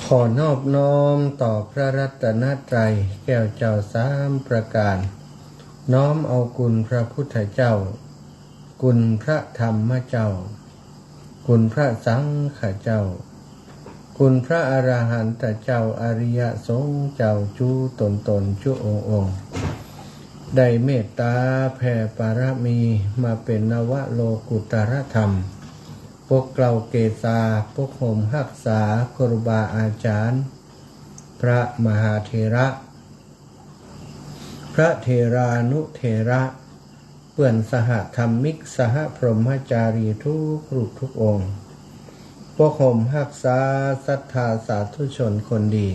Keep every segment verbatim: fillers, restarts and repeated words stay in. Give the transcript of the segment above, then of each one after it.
ขอนอบน้อมต่อพระรัตนตรัยแก้วเจ้าสามประการ น้อมเอาคุณพระพุทธเจ้า คุณพระธรรมเจ้า คุณพระสังฆเจ้า คุณพระอรหันตเจ้า อริยสงฆ์เจ้า จุ๊ตนตน จุ๊องค์องค์ ได้เมตต๋าแผ่ปารมีมาเป๋นนวโลกุตตรธรรม ปกเกล้าเกศา ปกห่มฮักษาครูบาอาจ๋ารย์ พระมหาเถระ พระเถรานุเถระ เปื้อนสหธรรมิก สหพรหมจารีทุกรูปทุกองค์ ปกห่มฮักษาศรัทธาสาธุชนคนดี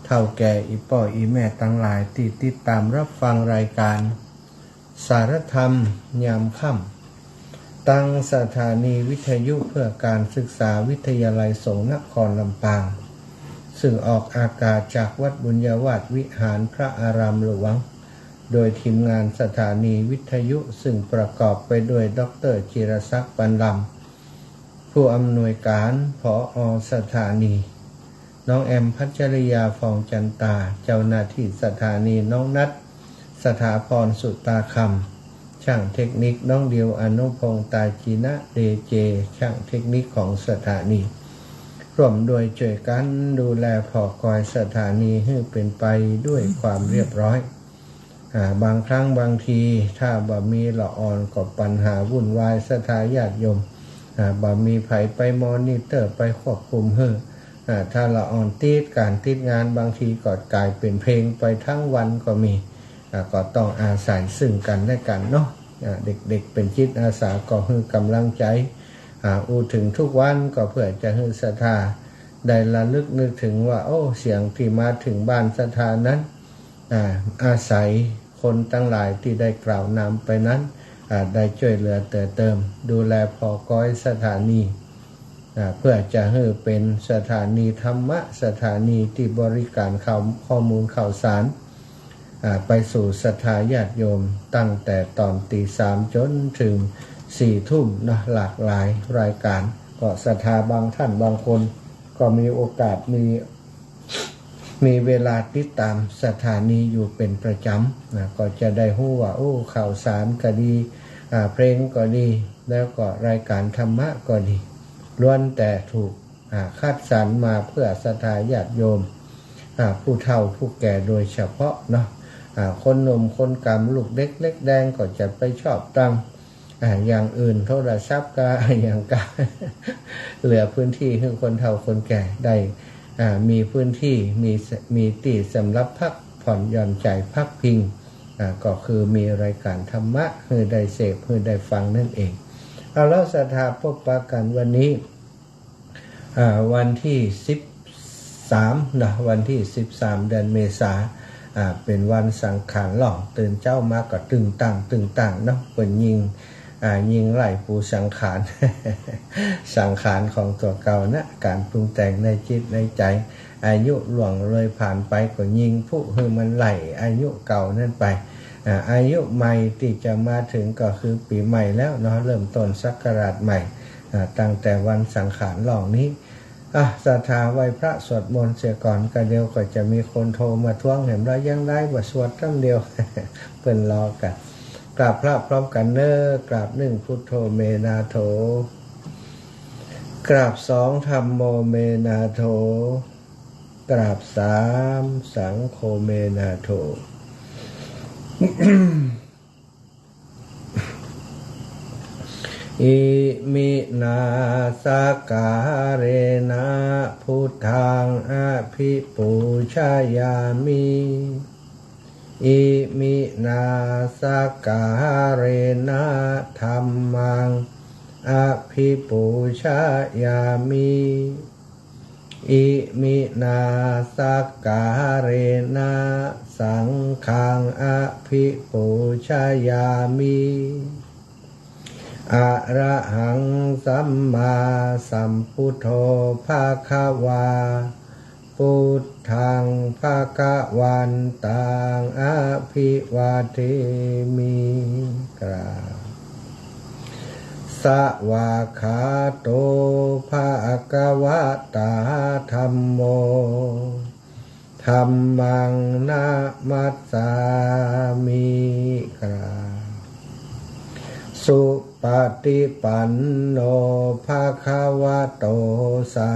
เฒ่าแก่อี่ป้ออี่แม่ตังหลายตี้ติดต๋ามรับฟังรายก๋าน สารธรรมยามค่ำ ตังสถานีวิทยุเพื่อการศึกษาวิทยาลัยสงฆ์นครลำปาง ซึ่งออกอากาศจากวัดบุญญาวาสวิหารพระอารามหลวง โดยทีมงานสถานีวิทยุซึ่งประกอบไปด้วยด็อกเตอร์จิรศักดิ์ ปันลำ ผู้อำนวยก๋าน ผอ.สถานี น้องแอม พัชริยา ฟองจันตา เจ้าหน้าตี้สถานี น้องนัท สถาพร สุตาคำ ช่างเทคนิค น้องดิว อนุพงษ์ ตาจีนะ ดีเจ ช่างเทคนิคของสถานี ร่วมด้วยจ้วยกั๋นดูแลผ่อกอยสถานีหื้อเป๋นไปด้วยความเรียบร้อย อ่า บางครั้งบางทีถ้าบ่มีละอ่อนก็ปัญหาวุ่นวาย ศรัทธาญาติโยม อ่า บ่มีใผไปมอนิเตอร์ ไปควบคุมหื้อ อ่า ถ้าละอ่อนติดก๋านติดงาน บางทีก็ก๋ายเป๋นเพลงไปทั้งวันก็มี อ่า ก็ต้องอาศัยซึ่งกั๋นและกั๋นเนาะ อ่า เด็กๆ เป๋นจิตอาสาก็หื้อก๋ำลังใจ๋ อ่า อู้เถิงทุกวันก็เพื่อจะหื้อศรัทธาได้ระลึกนึกเถิงว่า โอ้ เสียงตี้มาเถิงบ้านศรัทธานั้น อ่า อาศัยคนตังหลายตี้ได้กล่าวนำไปนั้น อ่า ได้จ้วยเหลือเติมเติม ดูแลผ่อกอยสถานี อ่า เพื่อจะหื้อเป๋นสถานีธรรมะ สถานีตี้บริก๋านข่าว ข้อมูลข่าวสาร อ่า ไปสู่ศรัทธาญาติโยม ตั้งแต่ต๋อนตีสามจ๋นเถิงสี่ทุ่มเนาะ หลากหลายรายก๋าน ก็ศรัทธาบางต้านบางคนก็มีโอกาส มี มีเวลาติดต๋ามสถานีอยู่เป๋นประจ๋ำนะ ก็จะได้ฮู้ว่า โอ้ ข่าวสารก็ดี อ่า เพลงก็ดี แล้วก็รายก๋านธรรมะก็ดี ล้วนแต่ถูก อ่า คัดสรรมาเพื่อศรัทธาญาติโยม อ่า ผู้เฒ่าผู้แก่โดยเฉพาะเนาะ อ่า คนหนุ่มคนก๋ำ ลูกเด็กเล็กแดงก็จะไปชอบตัง อ่า อย่างอื่น โทรศัพท์กาอะหยังกา เหลือพื้นที่หื้อคนเฒ่าคนแก่ได้ อ่า มีพื้นที่ มี มีตี้สำหรับพักผ่อนหย่อนใจ๋พักพิง อ่า ก็คือมีรายก๋านธรรมะหื้อได้เสพ หื้อได้ฟังนั่นเอง เอาแล้วศรัทธาพบปะกั๋นวันนี้ อ่า วันตี้สิบสามนะ วันตี้สิบสามเดือนเมษา อ่า เป๋นวันสังขารล่อง ตื่นเจ๊ามาก็ตึงตังตึงตังเนาะ เปิ้นยิง อ่า ยิงไล่ปูสังขาร สังขารของตั๋วเก่านะ ก๋านปรุงแต่งในจิตในใจ๋ อายุล่วงเลยผ่านไปก็ยิงพุหื้อมันไล่อายุเก่านั้นไป อ่า อายุใหม่ตี้จะมาเถิงก็คือปี๋ใหม่แล้วเนาะ เริ่มต้นศักราชใหม่ อ่า ตั้งแต่วันสังขารล่องนี้ อ่ะ ศรัทธาไหว้พระสวดมนต์เสียก่อน ก็เดี๋ยวก็จะมีคนโทรมาท้วง แหมละยังได้บ่สวดกำเดียว เปิ้นรอกั๋น กราบพระพร้อมกั๋นเน้อ กราบหนึ่ง พุทโธเมนาโถ กราบสอง ธัมโมเมนาโถ กราบสาม สังโฆเมนาโถ อิมินา สักการะนะ พุทธัง อภิปูชยามิ อิมินา สักการะนะ ธัมมัง อภิปูชยามิ อิมินา สักการะนะ สังฆัง อภิปูชยามิ อะระหัง สัมมาสัมพุทโธ ภะคะวา พุทธัง ภะคะวันตัง อะภิวาเทมิ กราบ สวากขาโต ภะคะวะตา ธัมโม ธัมมัง นะมัสสามิ กราบ สุปะติปันโน ภะคะวะโต สา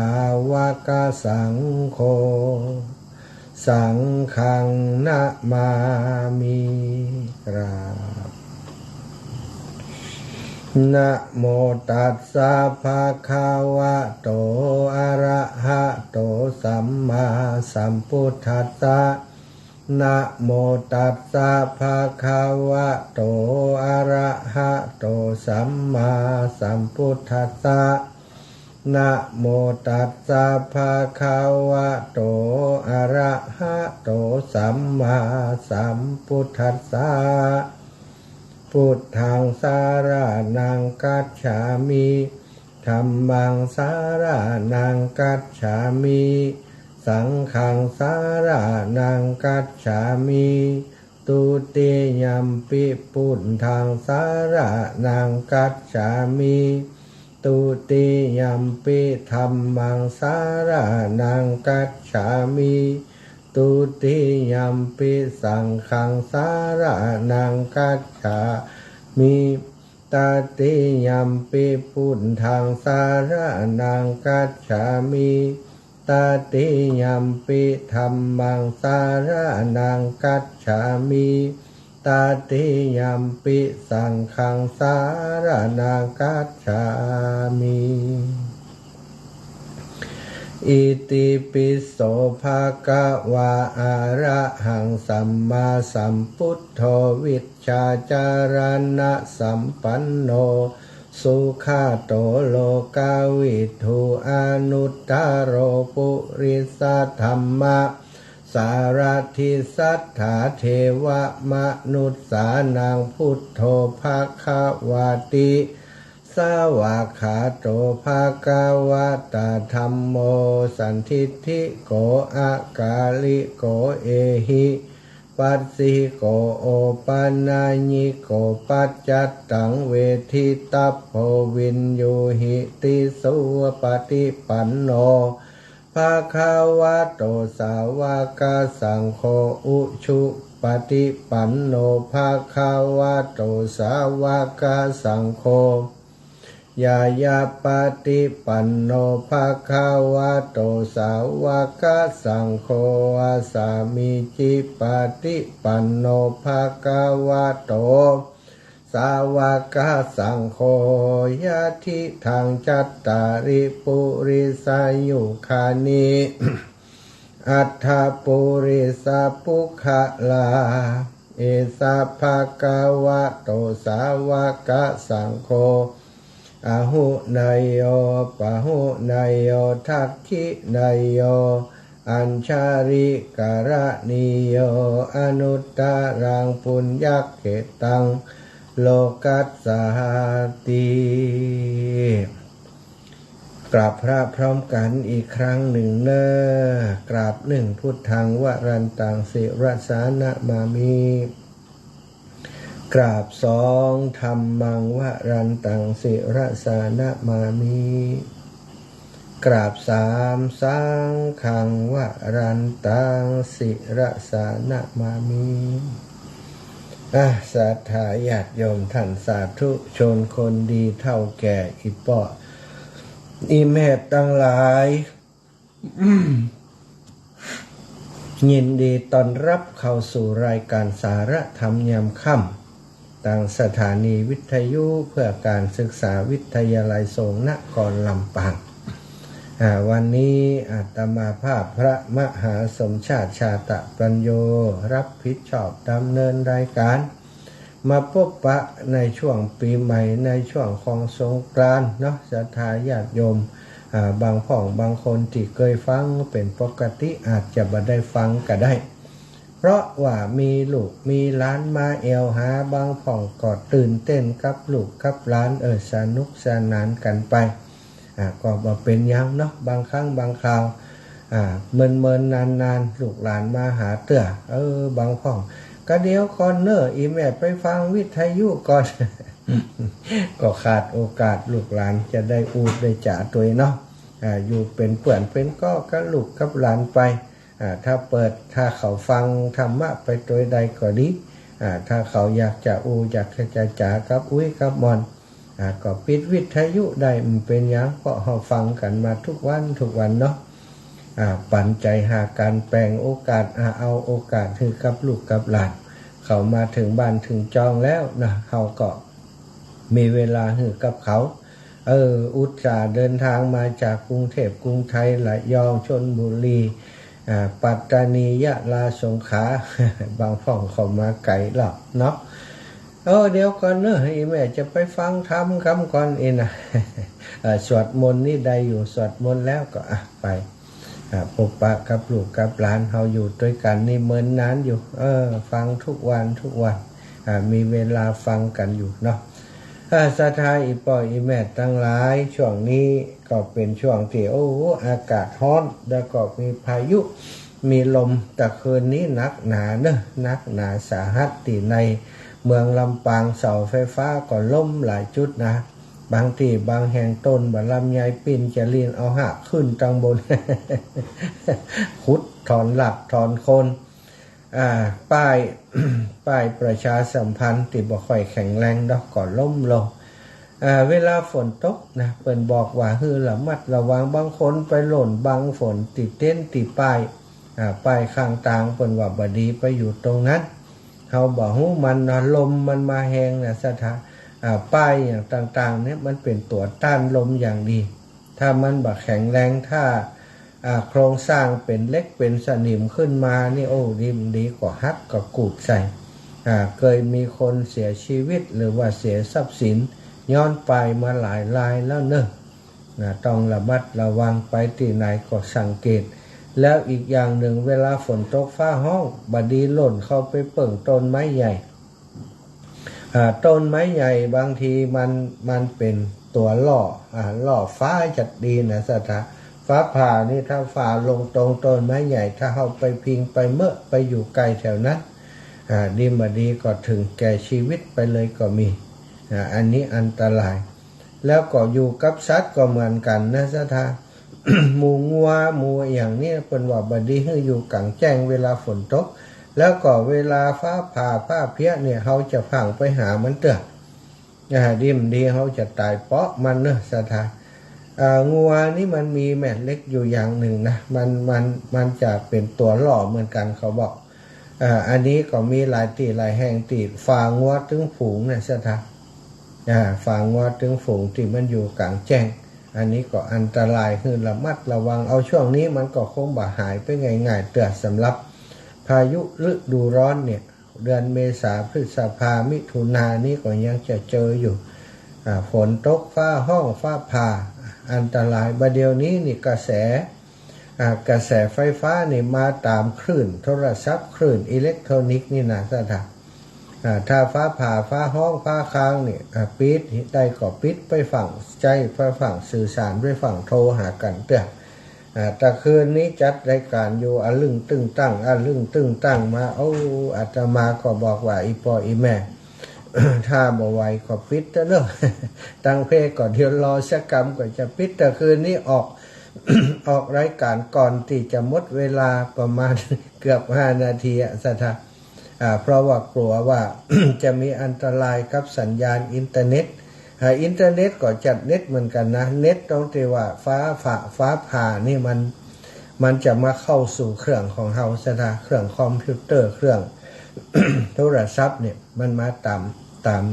วะกสังโฆ สังฆัง นะมามิ กราบ นะโมตัสสะ ภะคะวะโต อะระหะโต สัมมาสัมพุทธัสสะ นะโมตัสสะ ภะคะวะโต อะระหะโต สัมมาสัมพุทธัสสะ นะโมตัสสะ ภะคะวะโต อะระหะโต สัมมาสัมพุทธัสสะ พุทธัง สะระณัง กัจฉามิ ธัมมัง สะระณัง กัจฉามิ สังฆัง สะระณัง กัจฉามิ ทุติยัมปิ พุทธัง สะระณัง กัจฉามิ ทุติยัมปิ ธัมมัง สะระณัง กัจฉามิ ทุติยัมปิ สังฆัง สะระณัง กัจฉามิ ตติยัมปิ พุทธัง สะระณัง กัจฉามิ ตติยัมปิ ธัมมัง สะระณัง กัจฉามิ ตติยัมปิ สังฆัง สะระณัง กัจฉามิ อิติปิโส ภะคะวา อะระหัง สัมมาสัมพุทโธ วิชชาจารณะสัมปันโน สุขะโต โลกะวิทู อนุตตะโร ปุริสะธัมมะ สารถิ สัตถา เทวะ มนุสสานัง พุทโธ ภะคะวาติ สวากขาโต ภะคะวะตา ธัมโม สันทิฏฐิโก อะกาลิโก เอหิ ปัสสิโก โอปะนัยญิโก ปัจจัตตัง เวทิตัพโพ วิญญูหิติ สุปะติปันโน ภะคะวะโต สาวะกะสังโฆ อุชุปะติปันโน ภะคะวะโต สาวะกะสังโฆ ญาญาปะติปันโน ภะคะวะโต สาวะกะสังโฆ สามีจิปะติปันโน ภะคะวะโต สาวะกะสังโฆ ยะถิทัง จัตตาริ ปุริสายุคานิ อัตถะ ปุริสะปุคคละ เอสะ ภะคะวะโต สาวะกะสังโฆ อาหุเนยโย ปะหุเนยโย ทักขิเนยโย อัญชะลิกะระณีโย อนุตตะรัง ปุญญะเขตตัง โลกัสสาติ กราบพระพร้อมกั๋นอีกครั้งนึ่งเน่อ กราบนึ่ง พุทธัง วะรันตัง ศิรสานะมามิ กราบสอง ธัมมัง วะรันตัง ศิรสานะมามิ กราบสาม สังฆัง วะรันตัง ศิรสานะมามิ อ่ะ ศรัทธาญาติโยมท่านสาธุชนคนดีเฒ่าแก่ อี่ป้ออี่แม่ตังหลาย ยินดีต้อนฮับเข้าสู่รายก๋านสาระธรรมยามค่ำ ตางสถานีวิทยุเพื่อการศึกษาวิทยาลัยสงฆ์นครลำปาง อ่า วันนี้อาตมาภาพพระมหาสมชาติ ชาตะปัญโญ ฮับผิดชอบดำเนินรายก๋าน มาปะปะในช่วงปี๋ใหม่ ในช่วงของสงกรานต์เนาะ ศรัทธาญาติโยม อ่า บางพ่องบางคนตี้เกยฟังเป๋นปกติ อาจจะบ่ได้ฟังก็ได้ เพราะว่ามีลูกมีหลานมาแอ่วหา บางพ่องก็ตื่นเต้นกับลูกกับหลาน เออ สนุกสนานกั๋นไป อ่า ก็บ่เป๋นหยังเนาะ บางครั้งบางคราว อ่า เมินๆ นานๆ ลูกหลานมาหาเตื้อ เออ บางพ่อง ก็เดี๋ยวก่อนเน่อ อี่แม่ไปฟังวิทยุก่อน ก็ขาดโอกาสลูกหลานจะได้อู้ได้จ๋าตวยเนาะ อ่า อยู่เป๋นเปื้อนเป๋นก๊อกับลูกกับหลานไป อ่า ถ้าเปิด ถ้าเขาฟังธรรมะไปตวยใดก็ดี อ่า ถ้าเขาอยากจะอู้อยากจะจ๋ากับอุ๊ยกับหม่อน อ่า ก็ปิดวิทยุได้ บ่เป๋นหยัง เพราะเฮาฟังกั๋นมาทุกวันทุกวันเนาะ อ่า ปั๋นใจ๋หากั๋น แป๋งโอกาส อ่า เอาโอกาสหื้อกับลูกกับหลาน เขามาเถิงบ้านเถิงจองแล้วนะ เฮาก็มีเวลาหื้อกับเขา เออ อุตส่าห์เดินทางมาจากกรุงเทพฯ กรุงไทย ระยอง ชลบุรี อ่า ปัตตานี ยะลา สงขลา บางพ่องเขามาไก๋แล้วเนาะ เออ เดี๋ยวก่อนเนาะ อี่แม่จะไปฟังธรรมกำก่อนอี้นะ เออ สวดมนต์นี่ได้อยู่ สวดมนต์แล้วก็ อ่ะ ไป อ่า พบปะกับลูกกับหลาน เฮาอยู่ตวยกั๋นนี่เมินนานอยู่ เออ ฟังทุกวันทุกวัน อ่า มีเวลาฟังกั๋นอยู่เนาะ อ่า ศรัทธาอี่ป้ออี่แม่ตังหลาย ช่วงนี้ก็เป๋นช่วงตี้ โอ้โห อากาศฮ้อน แล้วก็มีพายุ มีลม ตะคืนนี้หนักหนาเนาะ หนักหนาสาหัส ตี้ในเมืองลำปาง เสาไฟฟ้าก็ล้มหลายจุดนะ บางตี้บางแห่งต้นบ่าลำไยปิ้นจะลิ่นเอาฮากขึ้นตังบน ขุดถอนรากถอนโคน อ่า ป้าย ป้ายประชาสัมพันธ์ตี้บ่ค่อยแข็งแรงดอกก็ล้มลง อ่า เวลาฝนตกนะ เปิ้นบอกว่าหื้อระมัดระวัง บางคนไปหล่นบังฝนตี้เต็นท์ตี้ป้าย อ่า ป้ายข้างตาง เปิ้นว่าบ่ดีไปอยู่ตรงนั้น เฮาบ่ฮู้มันนะ ลมมันมาแฮงนะศรัทธา อ่า ป้ายอย่างต่างๆ เนี่ยมันเป๋นตั๋วต้านลมอย่างดี ถ้ามันบ่แข็งแรง ถ้า อ่า โครงสร้างเป๋นเหล็กเป๋นสนิมขึ้นมานี่ โอ้ ดีบ่ดีก็หักก็กูดใส่ อ่า เกยมีคนเสียชีวิตหรือว่าเสียทรัพย์สินย้อนป้ายมาหลายรายแล้วเนาะ นะ ต้องระมัดระวัง ไปตี้ไหนก็สังเกต แล้วอีกอย่างนึ่ง เวลาฝนตกฟ้าฮ้อง บ่ดีหล่นเข้าไปเปิ้งต้นไม้ใหญ่ อ่า ต้นไม้ใหญ่บางทีมัน มันเป๋นตั๋วล่อ อ่า ล่อฟ้าจัดดีนะศรัทธา ฟ้าผ่านี่ถ้าฝ่าลงตรงต้นไม้ใหญ่ ถ้าเฮาไปพิงไปเมอะไปอยู่ใก้แถวนั้น อ่า ดีบ่ดีก็เถิงแก่ชีวิตไปเลยก็มี อ่า อันนี้อันตราย แล้วก็อยู่กับสัตว์ก็เหมือนกั๋นนะศรัทธา หมู่งัวหมู่อะหยังเนี่ย เปิ้นว่าบ่ดีหื้ออยู่ก๋างแจ้งเวลาฝนตก แล้วก็เวลาฟ้าผ่าฟ้าเพี้ยเนี่ย เฮาจะพ่างไปหามันเตื้อ อ่า ดีบ่ดีเฮาจะต๋ายเปาะมันเนาะศรัทธา อ่า งัวนี่มันมีแม่เหล็กอยู่อย่างนึ่งนะ มัน มัน มันจะเป๋นตั๋วล่อเหมือนกั๋นเขาบอก อ่า อันนี้ก็มีหลายตี้หลายแห่งตี้ฝ่างัวตึงฝูงนะศรัทธา อ่า ฝ่างัวตึงฝูงตี้มันอยู่ก๋างแจ้ง อันนี้ก็อันตราย หื้อระมัดระวังเอา ช่วงนี้มันก็คงบ่หายไปง่ายๆ เตื้อ สำหรับพายุฤดูร้อนเนี่ย เดือนเมษา พฤษภา มิถุนานี้ก็ยังจะเจออยู่ อ่า ฝนตกฟ้าฮ้องฟ้าผ่า อันตราย บ่าเดี่ยวนี้นี่กระแส อ่า กระแสไฟฟ้านี่มาต๋ามคลื่นโทรศัพท์ คลื่นอิเล็กทรอนิกส์นี่นะศรัทธา อ่า ถ้าฟ้าผ่าฟ้าฮ้องฟ้าคางนี่ อ่า ปิดได้ก็ปิดไป ฟั่งใจ๊ไป ฟั่งสื่อสารไป ฟั่งโทรหากั๋นเตื้อ อ่า ตะคืนนี้จัดรายก๋านอยู่ อะลึ่งตึ้งตั้ง อะลึ่งตึ้งตั้งมา โอ้ อาตมาก็บอกว่า อี่ป้ออี่แม่ ถ้าบ่ไหวก็ปิดเต๊อะเนาะ ตังเพก็เดี๋ยวรอสักกำก็จะปิด ตะคืนนี้ออก ออกรายก๋านก่อนตี้จะหมดเวลาประมาณเกือบห้านาทีอะศรัทธา อ่า เพราะว่ากลัวว่า จะมีอันตรายกับสัญญาณอินเทอร์เน็ต อ่า อินเทอร์เน็ตก็จัดเน็ตเหมือนกั๋นนะ เน็ตตรงตี้ว่าฟ้าผ่า ฟ้าผ่านี่มัน มันจะมาเข้าสู่เครื่องของเฮาศรัทธา เครื่องคอมพิวเตอร์ เครื่องโทรศัพท์เนี่ย มันมาต๋าม ต๋าม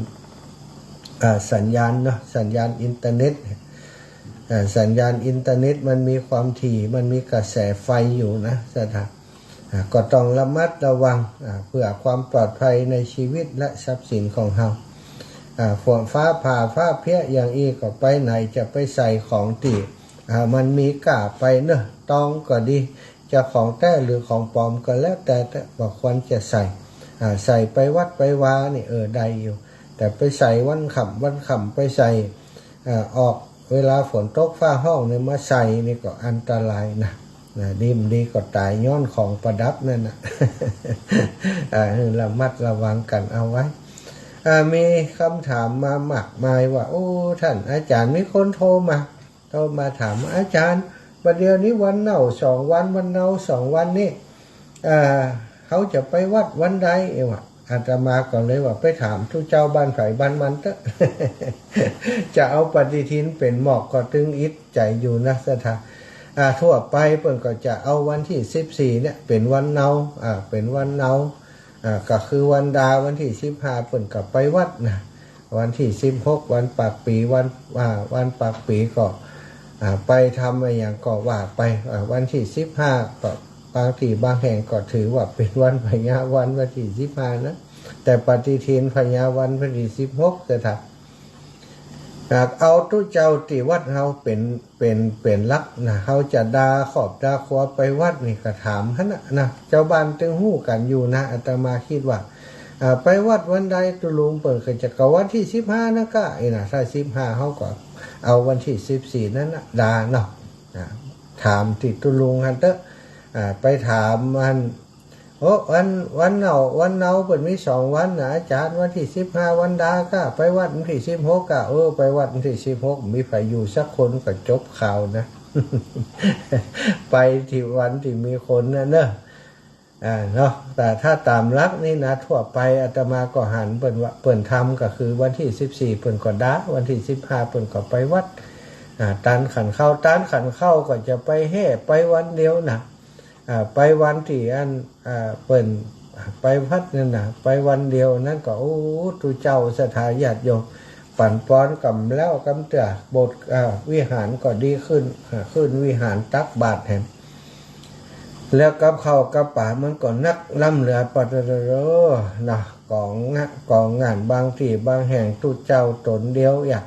อ่า สัญญาณเนาะ สัญญาณอินเทอร์เน็ต อ่า สัญญาณอินเทอร์เน็ตมันมีความถี่ มันมีกระแสไฟอยู่นะศรัทธา อ่า ก็ต้องระมัดระวัง อ่า เพื่อความปลอดภัยในชีวิตและทรัพย์สินของเฮา อ่า ฝนฟ้าผ่าฟ้าเพี้ยอย่างอี้ก็ไปไหนจะไปใส่ของตี้ อ่า มันมีก้าไปเนาะ ตองก็ดี จะของแต๊หรือของป๋อมก็แล้วแต่ แต่บ่ควรจะใส่ อ่า ใส่ไปวัดไปวานี่ เออ ได้อยู่ แต่ไปใส่วันค่ำวันค่ำ ไปใส่ อ่า ออกเวลาฝนตกฟ้าฮ้องนี่มาใส่นี่ก็อันตรายนะ นะ ดีบ่ดีก็ต๋ายย้อนของประดับนั่นน่ะ อ่า หื้อระมัดระวังกั๋นเอาไว้ อ่า มีกำถามมามากมายว่า โอ้ ต้านอาจ๋ารย์ มีคนโทรมา โทรมาถามว่า อาจ๋ารย์ บ่าเดี่ยวนี้วันเน่าสองวัน วันเนาสองวันนี้ อ่า เฮาจะไปวัดวันใด เอวะ อาตมาก็เลยว่า ไปถามตุ๊เจ้าบ้านใผบ้านมันเต๊อะ จะเอาปฏิทินเป๋นหมอกก็ตึงอิดใจ๋อยู่นะศรัทธา อ่า ทั่วไปเปิ้นก็จะเอาวันตี้สิบสี่เนี่ยเป๋นวันเนา อ่า เป๋นวันเนา อ่า ก็คือวันดา วันตี้สิบห้าเปิ้นก็ไปวัดนะ วันตี้สิบหกวันปากปี๋ วัน อ่า วันปากปี๋ก็ อ่า ไปทำอะหยังก็ว่าไป อ่า วันตี้สิบห้าก็บางตี้บางแห่งก็ถือว่าเป๋นวันพญาวัน วันตี้สิบห้านะ แต่ปฏิทินพญาวัน วันตี้สิบหกศรัทธา หากเอาตุ๊เจ้าตี้วัดเฮาเป๋น เป๋น เป๋นหลักนะ เฮาจะดาครอบดาครัวไปวัดนี่ก็ถามหั้นนะ นะ เจ้าบ้านตึงฮู้กั๋นอยู่นะ อาตมาคิดว่า อ่า ไปวัดวันใด ตุ๊ลุงเปิ้นก็จะ ก็วันตี้สิบห้านะก้า อี้นะ ถ้าสิบห้าเฮาก็เอาวันตี้สิบสี่นั้นนะดาเนาะ อ่า ถามตี้ตุ๊ลุงหั้นเต๊อะ อ่า ไปถามอัน โอ้ วัน วันเน่า วันเนาเปิ้นมีสองวันนะอาจ๋ารย์ วันตี้สิบห้าวันดาก้า ไปวัดวันตี้สิบหกก้า เออ ไปวัดวันตี้สิบหก มีใผอยู่สักคนก็จบข่าวนะ ไปตี้วันตี้มีคนนะเนาะ อ่า เนาะ แต่ถ้าต๋ามหลักนี่นะ ทั่วไปอาตมาก็หันเปิ้นว่า เปิ้นทำก็คือวันตี้สิบสี่เปิ้นก็ดา วันตี้สิบห้าเปิ้นก็ไปวัด อ่า ตานขันเข้า ตานขันเข้าก็จะไปแฮ่ ไปวันเดียวนะ อ่า ไปวันตี้อัน อ่า เปิ้นไปวัดนั่นนะ ไปวันเดียวนั้นก็ โอ้ ตุ๊เจ้าศรัทธาญาติโยม ปั๋นปอนกำแล้วกำเตื้อ โบสถ์ อ่า วิหารก็ดีขึ้น อ่า ขึ้นวิหารตักบาตรแหม แล้วกับข้าวกับป๋ามันก็นักล้ำเหลือ ปะโถ เนาะ ก๋องงะ ก๋องงานบางตี้บางแห่งตุ๊เจ้าต๋นเดียวอะ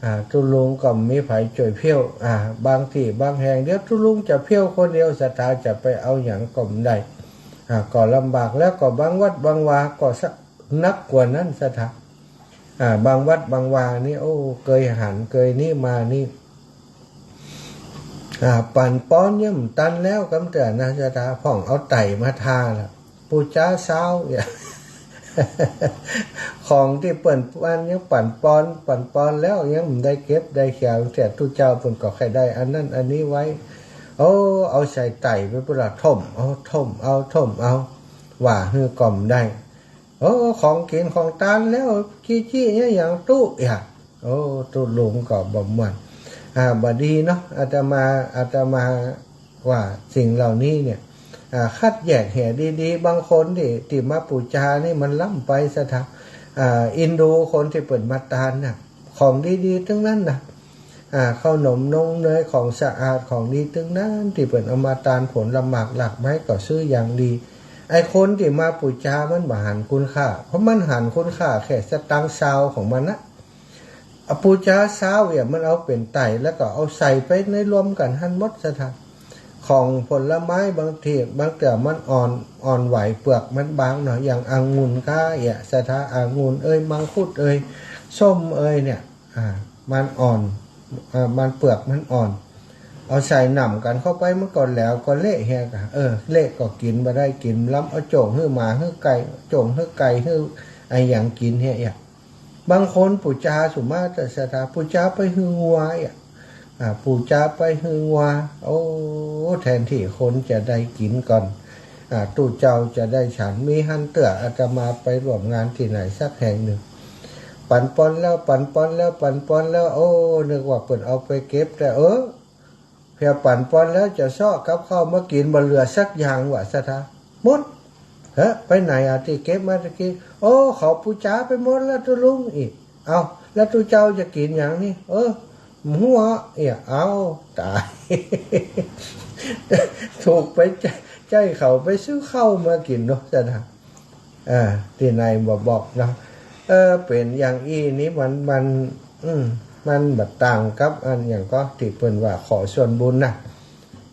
อ่า ตุ๊ลุงก็มีใผจ้วยเผี้ยว อ่า บางตี้บางแห่ง เดี๋ยวตุ๊ลุงจะเผี้ยวคนเดียว ศรัทธาจะไปเอาหยังก็บ่ได้ อ่า ก็ลำบาก แล้วก็บางวัดบางวาก็สักหนักกว่านั้นศรัทธา อ่า บางวัดบางวานี่ โอ้ เกยหันเกยนี้มานี่ อ่า ปั๋นปอนยังบ่ตันแล้วกำเตื้อนะศรัทธา พ่องเอาไต่มาทาละ ปู๋จ๊าเซ้าเนี่ย ของตี้เปิ้นปั๋นยังปั๋นปอน ปั๋นปอนแล้วยังบ่ได้เก็บได้เขียง แต่ตุ๊เจ้าเปิ้นก็ใค่ได้อันนั้นอันนี้ไว้ โอ้ เอาใส่ไต่ไปปุ้นละ ถมเอา ถมเอา ถมเอา ว่าหื้อก็บ่ได้ โอ้ ของกิ๋นของตานแล้ว จี้ๆ เนี่ยหยังตุ๊อะ โอ้ ตุ๊ลุงก็บ่ม่วน อ่า บ่ดีเนาะ อาตมา อาตมาว่าสิ่งเหล่านี้เนี่ย อ่า คัดแยกแหดีๆ บางคนตี้ ตี้มาปู๋จานี่มันล้ำไปศรัทธา อ่า อินดูคนตี้เปิ้นมาตานน่ะ ของดีๆ ตึงนั้นนะ อ่า เข้าหนมนมเนย ของสะอาด ของดีตึงนั้น ตี้เปิ้นเอามาตาน ผลหมากหลากไม้ก็ซื้ออย่างดี ไอ้คนตี้มาปู๋จามันบ่หันคุณค่า เพราะมันหันคุณค่าแค่สตางค์ซาวของมันนะ อ่ะ ปู๋จาเซ้าเนี่ยมันเอาเป๋นไต่ แล้วก็เอาใส่ไปในรวมกั๋นหั้นหมดศรัทธา ของผลไม้บางตี้ บางเตื้อมันอ่อน อ่อนไหว เปลือกมันบางเนาะ อย่างองุ่นก้าเอี้ยศรัทธา องุ่นเอย มังคุดเอย ส้มเอยเนี่ย อ่า มันอ่อน อ่า มันเปลือกมันอ่อน เอาใส่หนำกั๋นเข้าไปมันก็แหลวก็เละเหียกะ เออ เละก็กิ๋นบ่ได้ กิ๋นบ่ล้ำ เอาโจ้งหื้อหมาหื้อไก่ โจ้งหื้อไก่หื้ออะหยังกิ๋นเหียเอี้ย บางคนปู๋จาสุมาเต๊อะศรัทธา ปู๋จาไปหื้องัวเอี้ย อ่า ปู๋จาไปหื้องัว โอ้ แทนตี้คนจะได้กิ๋นก่อน อ่า ตุ๊เจ้าจะได้ฉัน มีหั้นเตื้อ อาตมาไปร่วมงานตี้ไหนสักแห่งนึ่ง ปั๋นปอนแล้ว ปั๋นปอนแล้ว ปั๋นปอนแล้ว โอ้ นึกว่าเปิ้นเอาไปเก็บ แต่ เออ เพียงปั๋นปอนแล้วจะเซาะกับข้าวมากิ๋น บ่เหลือสักอย่างว่ะศรัทธา หมด เฮ้อ ไปไหนอะตี้เก็บมาตะกี้ โอ้ เขาปู๋จาไปหมดแล้วตุ๊ลุง อี้ เอ้า แล้วตุ๊เจ้าจะกิ๋นหยังนี่ เออ บ่ฮู้เอี้ย เอ้า ต๋าย ถูกไปใจ๊ ใจ๊เขาไปซื้อข้าวมากิ๋นเนาะศรัทธา อ่า ตี้ไหนบ่บอกเนาะ เออ เป๋นอย่างอี้นี่มัน มัน อืม มันบ่ต่างกับอันหยังก็ตี้เปิ้นว่าขอส่วนบุญนะ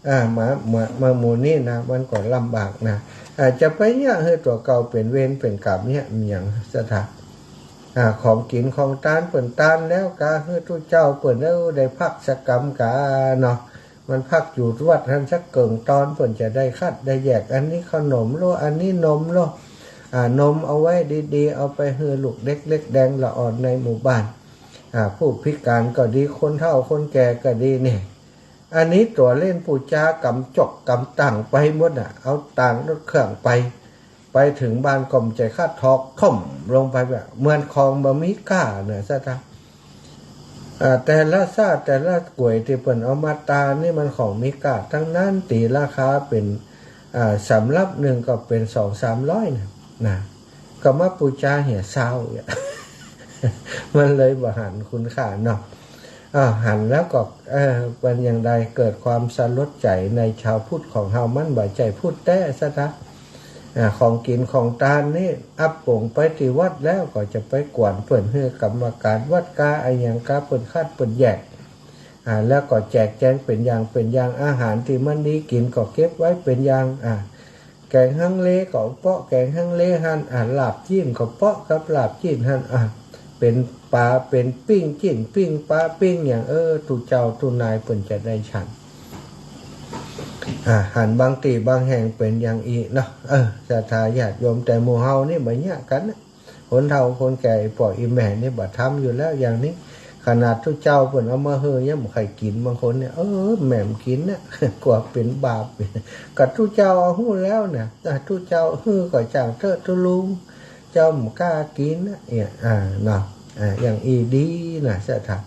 อ่า มา มา มาหมู่นี้นะ มันก็ลำบากนะ อ่า จะไปเยียะหื้อตั๋วเก่าเป๋นเวรเป๋นกรรมเยียะมันหยังศรัทธา อ่า ของกิ๋นของตานเปิ้นตานแล้วกา หื้อตุ๊เจ้าเปิ้น เออ ได้พักสักกำกาเนาะ มันพักอยู่วัดหั้นสักเกิ่งตอน เปิ้นจะได้คัดได้แยก อันนี้ขนมโล อันนี้นมโล อ่า นมเอาไว้ดีๆ เอาไปหื้อลูกเด็กเล็กแดงละอ่อนในหมู่บ้าน อ่า ผู้พิการก็ดี คนเฒ่าคนแก่ก็ดีเนี่ย อันนี้ตั๋วเล่นปู๋จากำจกกำตั๋งไปหมดน่ะ เอาตางรถเครื่องไป ไปเถิงบ้านก็บ่ใจ้ขาดถอกถ่มลงไปแบบเหมือนของบ่มีก้าน่ะ ศรัทธา อ่า แต่ละซาดแต่ละก๋วยตี้เปิ้นเอามาตานนี่มันของมีก้าตังนั้น ตี๋ราคาเป๋น อ่า สำรับนึ่งก็เป๋นสองสามร้อยน่ะ นะ ก็มาปู๋จาเหียซาวเนี่ย มันเลยบ่หันคุณค่าเนาะ อ่า หันแล้วก็ เออ เป๋นอย่างใด เกิดความสลดใจ๋ในชาวพุทธของเฮา มันบ่ใจ้พุทธแต๊ ศรัทธา อ่า ของกิ๋นของตานนี่ อับป๋งไปตี้วัดแล้วก็จะไปกวนเปิ้นหื้อกรรมการวัดกาอะหยังกา เปิ้นคัดเปิ้นแยก อ่า แล้วก็แจกแจงเป๋นอย่างเป๋นอย่าง อาหารตี้มันดีกิ๋นก็เก็บไว้เป๋นอย่าง อ่า แก๋งฮังเลก็เปาะแก๋งฮังเลหั้น อ่า ลาบจี๊นก็เปาะกับลาบจี๊นหั้น อ่า เป๋นป๋าเป๋นปิ้งจี๊นปิ้งป๋าปิ้งหยัง เออ ตุ๊เจ้าตุ๊นายเปิ้นจะได้ฉัน อ่า หันบางตี้บางแห่งเป๋นอย่างอี้เนาะ เออ ศรัทธาญาติโยม แต่หมู่เฮานี่บ่เยียะกั๋นนะ คนเฒ่าคนแก่ อี่ป้ออี่แม่นี่บ่ทำอยู่แล้วอย่างนี้ ขนาดตุ๊เจ้าเปิ้นเอามาหื้อยังบ่ใค่กิ๋น บางคนเนี่ย เออ แม่บ่กิ๋นนะ กั๋วเป๋นบาป ก็ตุ๊เจ้าเอาหื้อแล้วน่ะ อ่ะ ตุ๊เจ้าหื้อก็จ้างเต๊อะตุ๊ลุง เจ้าบ่กล้ากิ๋นนะ เนี่ย อ่า เนาะ อ่า อย่างอี้ดีน่ะ ศรัทธา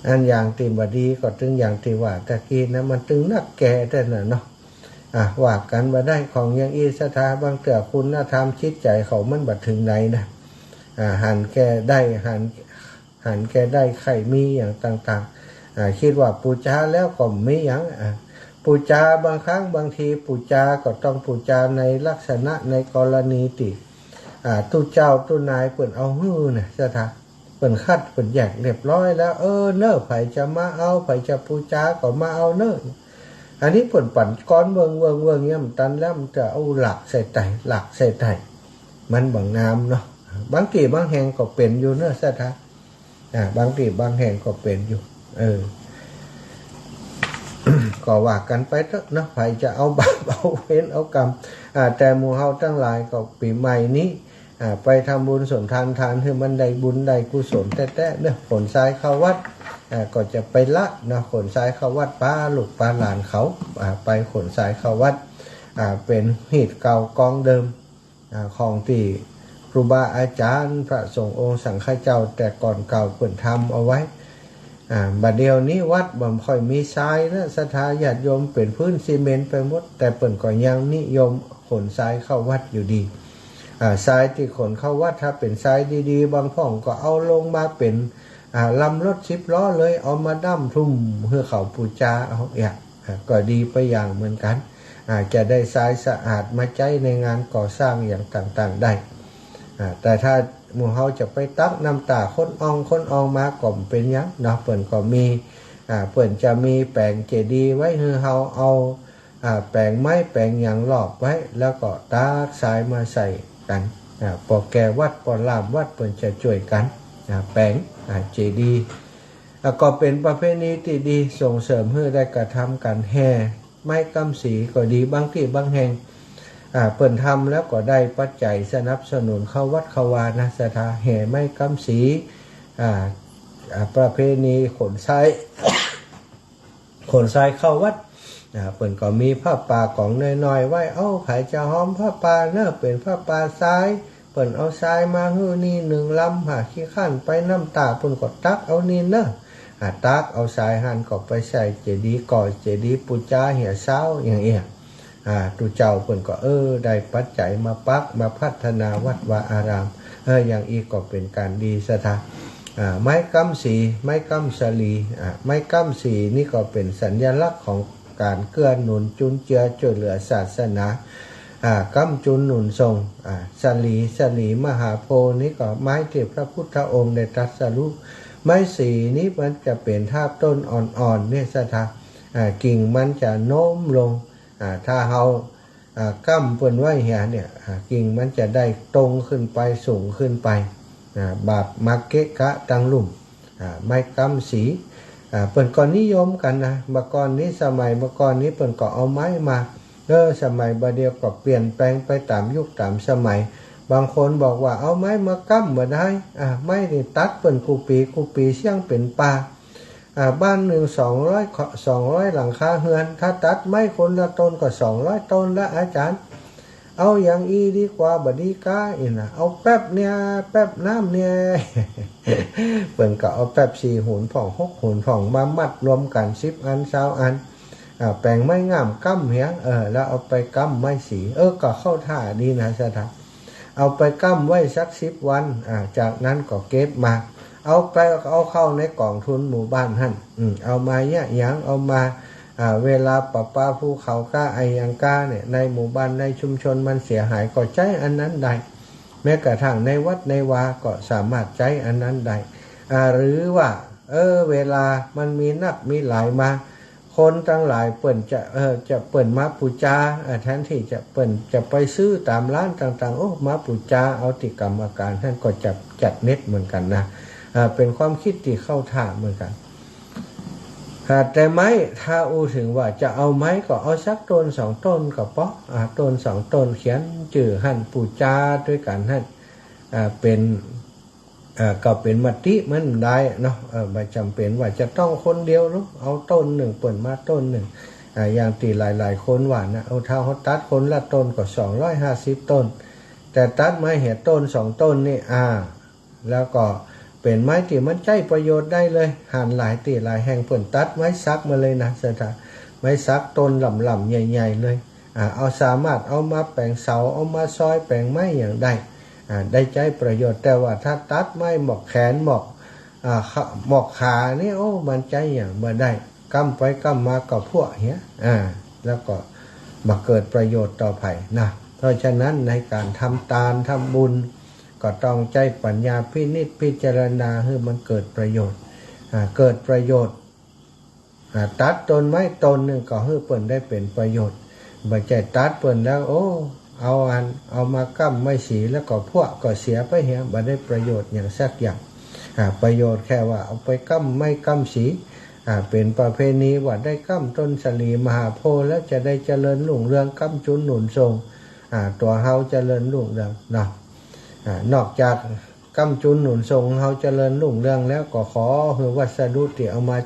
อันอย่างตี้บ่ดีก็ตึงอย่างตี้ว่าตะกี้นะ มันตึงนักแก่แต๊น่ะเนาะ อ่ะ ว่ากั๋นบ่ได้ ของอย่างอี้ ศรัทธา บางเตื้อคุณธรรมจิตใจ๋เขามันบ่เถิงไหนนะ อ่า หันแก่ได้ หัน หันแก่ได้ใค่มีอย่างต่างๆ อ่า กึ๊ดว่าปู๋จาแล้วก็บ่มีหยัง อ่า ปู๋จาบางครั้งบางทีปู๋จาก็ต้องปู๋จาในลักษณะในกรณีตี้ อ่า ตุ๊เจ้าตุ๊นายเปิ้นเอาหื้อน่ะ ศรัทธา เปิ้นคัดเปิ้นแยกเรียบร้อยแล้ว เออ เน่อ ใผจะมาเอา ใผจะปู๋จาก็มาเอาเน่อ อันนี้เปิ้นปั๋นก้อนเวิงเวิงเวิงเนี่ย บ่ตันแล้ว มันจะเอาหลากใส่ไต่ หลากใส่ไต่ มันบ่งามเนาะ บางตี้บางแห่งก็เป๋นอยู่เน่อ ศรัทธา อ่า บางตี้บางแห่งก็เป๋นอยู่ เออ ก็ว่ากั๋นไปเต๊อะเนาะ ใผจะเอาบาปเอาเวรเอากรรม อ่า แต่หมู่เฮาตังหลายก็ปี๋ใหม่นี้ อ่า ไปทำบุญสุนทานทานหื้อมันได้บุญได้กุศลแต๊ๆ เนาะ ขนทรายเข้าวัด อ่า ก็จะไปละเนาะ ขนทรายเข้าวัด ปาลูกปาหลานเขา อ่า ไปขนทรายเข้าวัด อ่า เป๋นฮีตเก่ากองเดิม อ่า ของตี้ครูบาอาจ๋ารย์พระสงฆ์องค์สังฆเจ้าแต่ก่อนเก่าเปิ้นทำเอาไว้ อ่า บ่าเดี่ยวนี้วัดบ่ค่อยมีทรายนะ ศรัทธาญาติโยม เป๋นพื้นซีเมนต์ไปหมด แต่เปิ้นก็ยังนิยมขนทรายเข้าวัดอยู่ดี อ่า ทรายตี้ขนเข้าวัดถ้าเป๋นทรายดีๆ บางพ่องก็เอาลงมาเป๋น อ่า ลำรถสิบล้อเลย เอามาดั้มทุ่มหื้อเขาปู๋จาเอา เอี้ย อ่า ก็ดีไปอย่างเหมือนกั๋น อ่า จะได้ทรายสะอาดมาใจ๊ในงานก่อสร้างอย่างต่างๆ ได้ อ่า แต่ถ้าหมู่เฮาจะไปตักน้ำต๋าคนอ่องคนอ่องมาก็บ่เป๋นหยังเนาะ เปิ้นก็มี อ่า เปิ้นจะมีแป๋งเจดีย์ไว้หื้อเฮา เอา อ่า แป๋งไม้แป๋งหยังลอกไว้ แล้วก็ตักทรายมาใส่กั๋น อ่า ป้อแก่วัดป้อล่ามวัดเปิ้นจะจ้วยกั๋น อ่า แป๋ง อ่า เจดีย์ อ่า ก็เป๋นประเพณีตี้ดี ส่งเสริมหื้อได้กระทำกั๋น แห่ไม้ก๊ำศรีก็ดี บางตี้บางแห่ง อ่า เปิ้นทำแล้วก็ได้ปัจจัยสนับสนุนเข้าวัดเข้าวานะ ศรัทธา แห่ไม้ก๊ำศรี อ่า อ่า ประเพณีขนทราย ขนทรายเข้าวัด อ่า เปิ้นก็มีผ้าป่ากองน้อยๆ ไว้ เอ้า ใผจะหอมผ้าป่าเน่อ เป๋นผ้าป่าทราย เปิ้นเอาทรายมาหื้อนี่นึ่งลำ หากขี้คร้านไปน้ำต๋า เปิ้นก็ตักเอานี่เน่อ อ่า ตักเอาทรายหั้นก็ไปใส่เจดีย์ ก่อเจดีย์ปู๋จาเหียซาวอย่างเอี้ย อ่า ตุ๊เจ้าเปิ้นก็ เออ ได้ปัจจัยมาปัก มาพัฒนาวัดวาอาราม เออ อย่างอี้ก็เป๋นก๋านดี ศรัทธา อ่า ไม้ก๊ำศรี ไม้ก๊ำสะหลี อ่า ไม้ก๊ำศรีนี่ก็เป๋นสัญลักษณ์ของก๋านเกื้อหนุนจุนเจือจ้วยเหลือศาสนา อ่า ก๊ำจุนหนุนส่ง อ่า สะหลี สะหลีมหาโพธิ์นี่ก็ไม้ตี้พระพุทธองค์ได้ตรัสรู้ ไม้ศรีนี่มันจะเป๋นธาตุต้นอ่อนๆ เนี่ย ศรัทธา อ่า กิ่งมันจะโน้มลง อ่า ถ้าเฮา อ่า ก๊ำเปิ้นไว้เหียเนี่ย อ่า กิ่งมันจะได้ตรงขึ้นไป สูงขึ้นไป อ่า บ่มาเกะกะตังลุ่ม อ่า ไม้ก๊ำศรี อ่า เปิ้นก็นิยมกั๋นนะ เมื่อก่อนนี้ สมัยเมื่อก่อนนี้เปิ้นก็เอาไม้มา เออ สมัยบ่าเดี่ยวก็เปลี่ยนแปลงไปต๋ามยุคต๋ามสมัย บางคนบอกว่าเอาไม้มาก้ำบ่ได้ อ่า ไม้นี่ตัดเปิ้นกู้ปี๋กู้ปี๋เสี้ยงเป๋นป่า อ่า บ้านนึ่งสองร้อย สองร้อยหลังคาเฮือน ถ้าตัดไม้คนละต้นก็สองร้อยต้นละอาจ๋ารย์ เอาอย่างอี้ดีกว่าบ่ดีก้า อี้นะ เอาแป๊บเนี่ย แป๊บน้ำเนี่ย เปิ้นก็เอาแป๊บสี่หุนพ่องหกหุนพ่องมามัดรวมกั๋นสิบอันซาวอัน อ่า แป๋งไม้ง่ามก้ำเหีย เออ แล้วเอาไปก้ำไม้สี เออ ก็เข้าท่าดีนะศรัทธา เอาไปก้ำไว้สักสิบวัน อ่า จากนั้นก็เก็บมา เอาไป เอาเข้าในก๋องทุนหมู่บ้านหั้น อืม เอามาเยียะหยัง เอามา อ่า เวลาประปาภูเขาก้าอะหยังก้าเนี่ย ในหมู่บ้านในชุมชนมันเสียหายก็ใจ๊อันนั้นได้ แม้กระทั่งในวัดในวาก็สามารถใจ๊อันนั้นได้ อ่า หรือว่า เออ เวลามันมีนักมีหลายมา คนตังหลายเปิ้นจะ เออ จะเปิ้นมาปู๋จา อ่า แทนตี้จะเปิ้นจะไปซื้อต๋ามร้านต่างๆ โอ้ มาปู๋จาเอาตี้กรรมาก๋านหั้นก็จะจัดเน็ตเหมือนกั๋นนะ อ่า เป๋นความกึ๊ดตี้เข้าท่าเหมือนกั๋น อ่า แต่ไม้ ถ้าอู้เถิงว่าจะเอาไม้ก็เอาสักต้นสองต้นก็ปอ อ่า ต้นสองต้นเขียนจื้อหั้นปู๋จาตวยกั๋นหั้น อ่า เป๋น อ่า ก็เป๋นมติมันได้เนาะ เออ บ่จ๋ำเป๋นว่าจะต้องคนเดียวหรอก เอาต้นนึ่งเปิ้นมาต้นนึ่ง อ่า อย่างตี้หลายๆ คนว่านะ เอา ถ้าเฮาตัดคนละต้นก็สองร้อยห้าสิบต้น แต่ตัดมาเหียต้นสองต้นนี่ อ่า แล้วก็เป๋นไม้ตี้มันใจ๊ประโยชน์ได้เลย หันหลายตี้หลายแห่งเปิ้นตัดไม้สักมาเลยนะศรัทธา ไม้สักต้นหล่ำๆ ใหญ่ๆ เลย อ่า เอาสามารถเอามาแป๋งเสา เอามาซอยแป๋งไม้หยังได้ อ่า ได้ใจ๊ประโยชน์ แต่ว่าถ้าตัดไม้หมอกแขนหมอก อ่า ขา หมอกขานี่ โอ้ มันใจ๊หยังบ่ได้ ก้ำไปก้ำมาก็พั้วเหีย อ่า แล้วก็บ่เกิดประโยชน์ต่อใผนะ เพราะฉะนั้นในก๋านทำตานทำบุญ ก็ต้องใจ๊ปัญญาพินิจพิจารณาหื้อมันเกิดประโยชน์ อ่า เกิดประโยชน์ อ่า ตัดต้นไม้ต้นนึ่งก็หื้อเปิ้นได้เป๋นประโยชน์ บ่ใจ้ตัดเปิ้นแล้ว โอ้ เอาอัน เอามาก้ำไม้สีแล้วก็พั้วก็เสียไปเหีย บ่ได้ประโยชน์หยังสักอย่าง อ่า ประโยชน์แค่ว่าเอาไปก้ำไม้ก้ำสี อ่า เป๋นประเพณีว่าได้ก้ำต้นสาลีมหาโพธิ์แล้วจะได้เจริญรุ่งเรือง ก้ำจุนหนุนส่ง อ่า ตั๋วเฮาเจริญรุ่งเรืองเนาะ อ่า นอกจาก ก้ำจุนหนุนส่งเฮาเจริญรุ่งเรืองแล้ว ก็ขอหื้อวัสดุตี้เอามา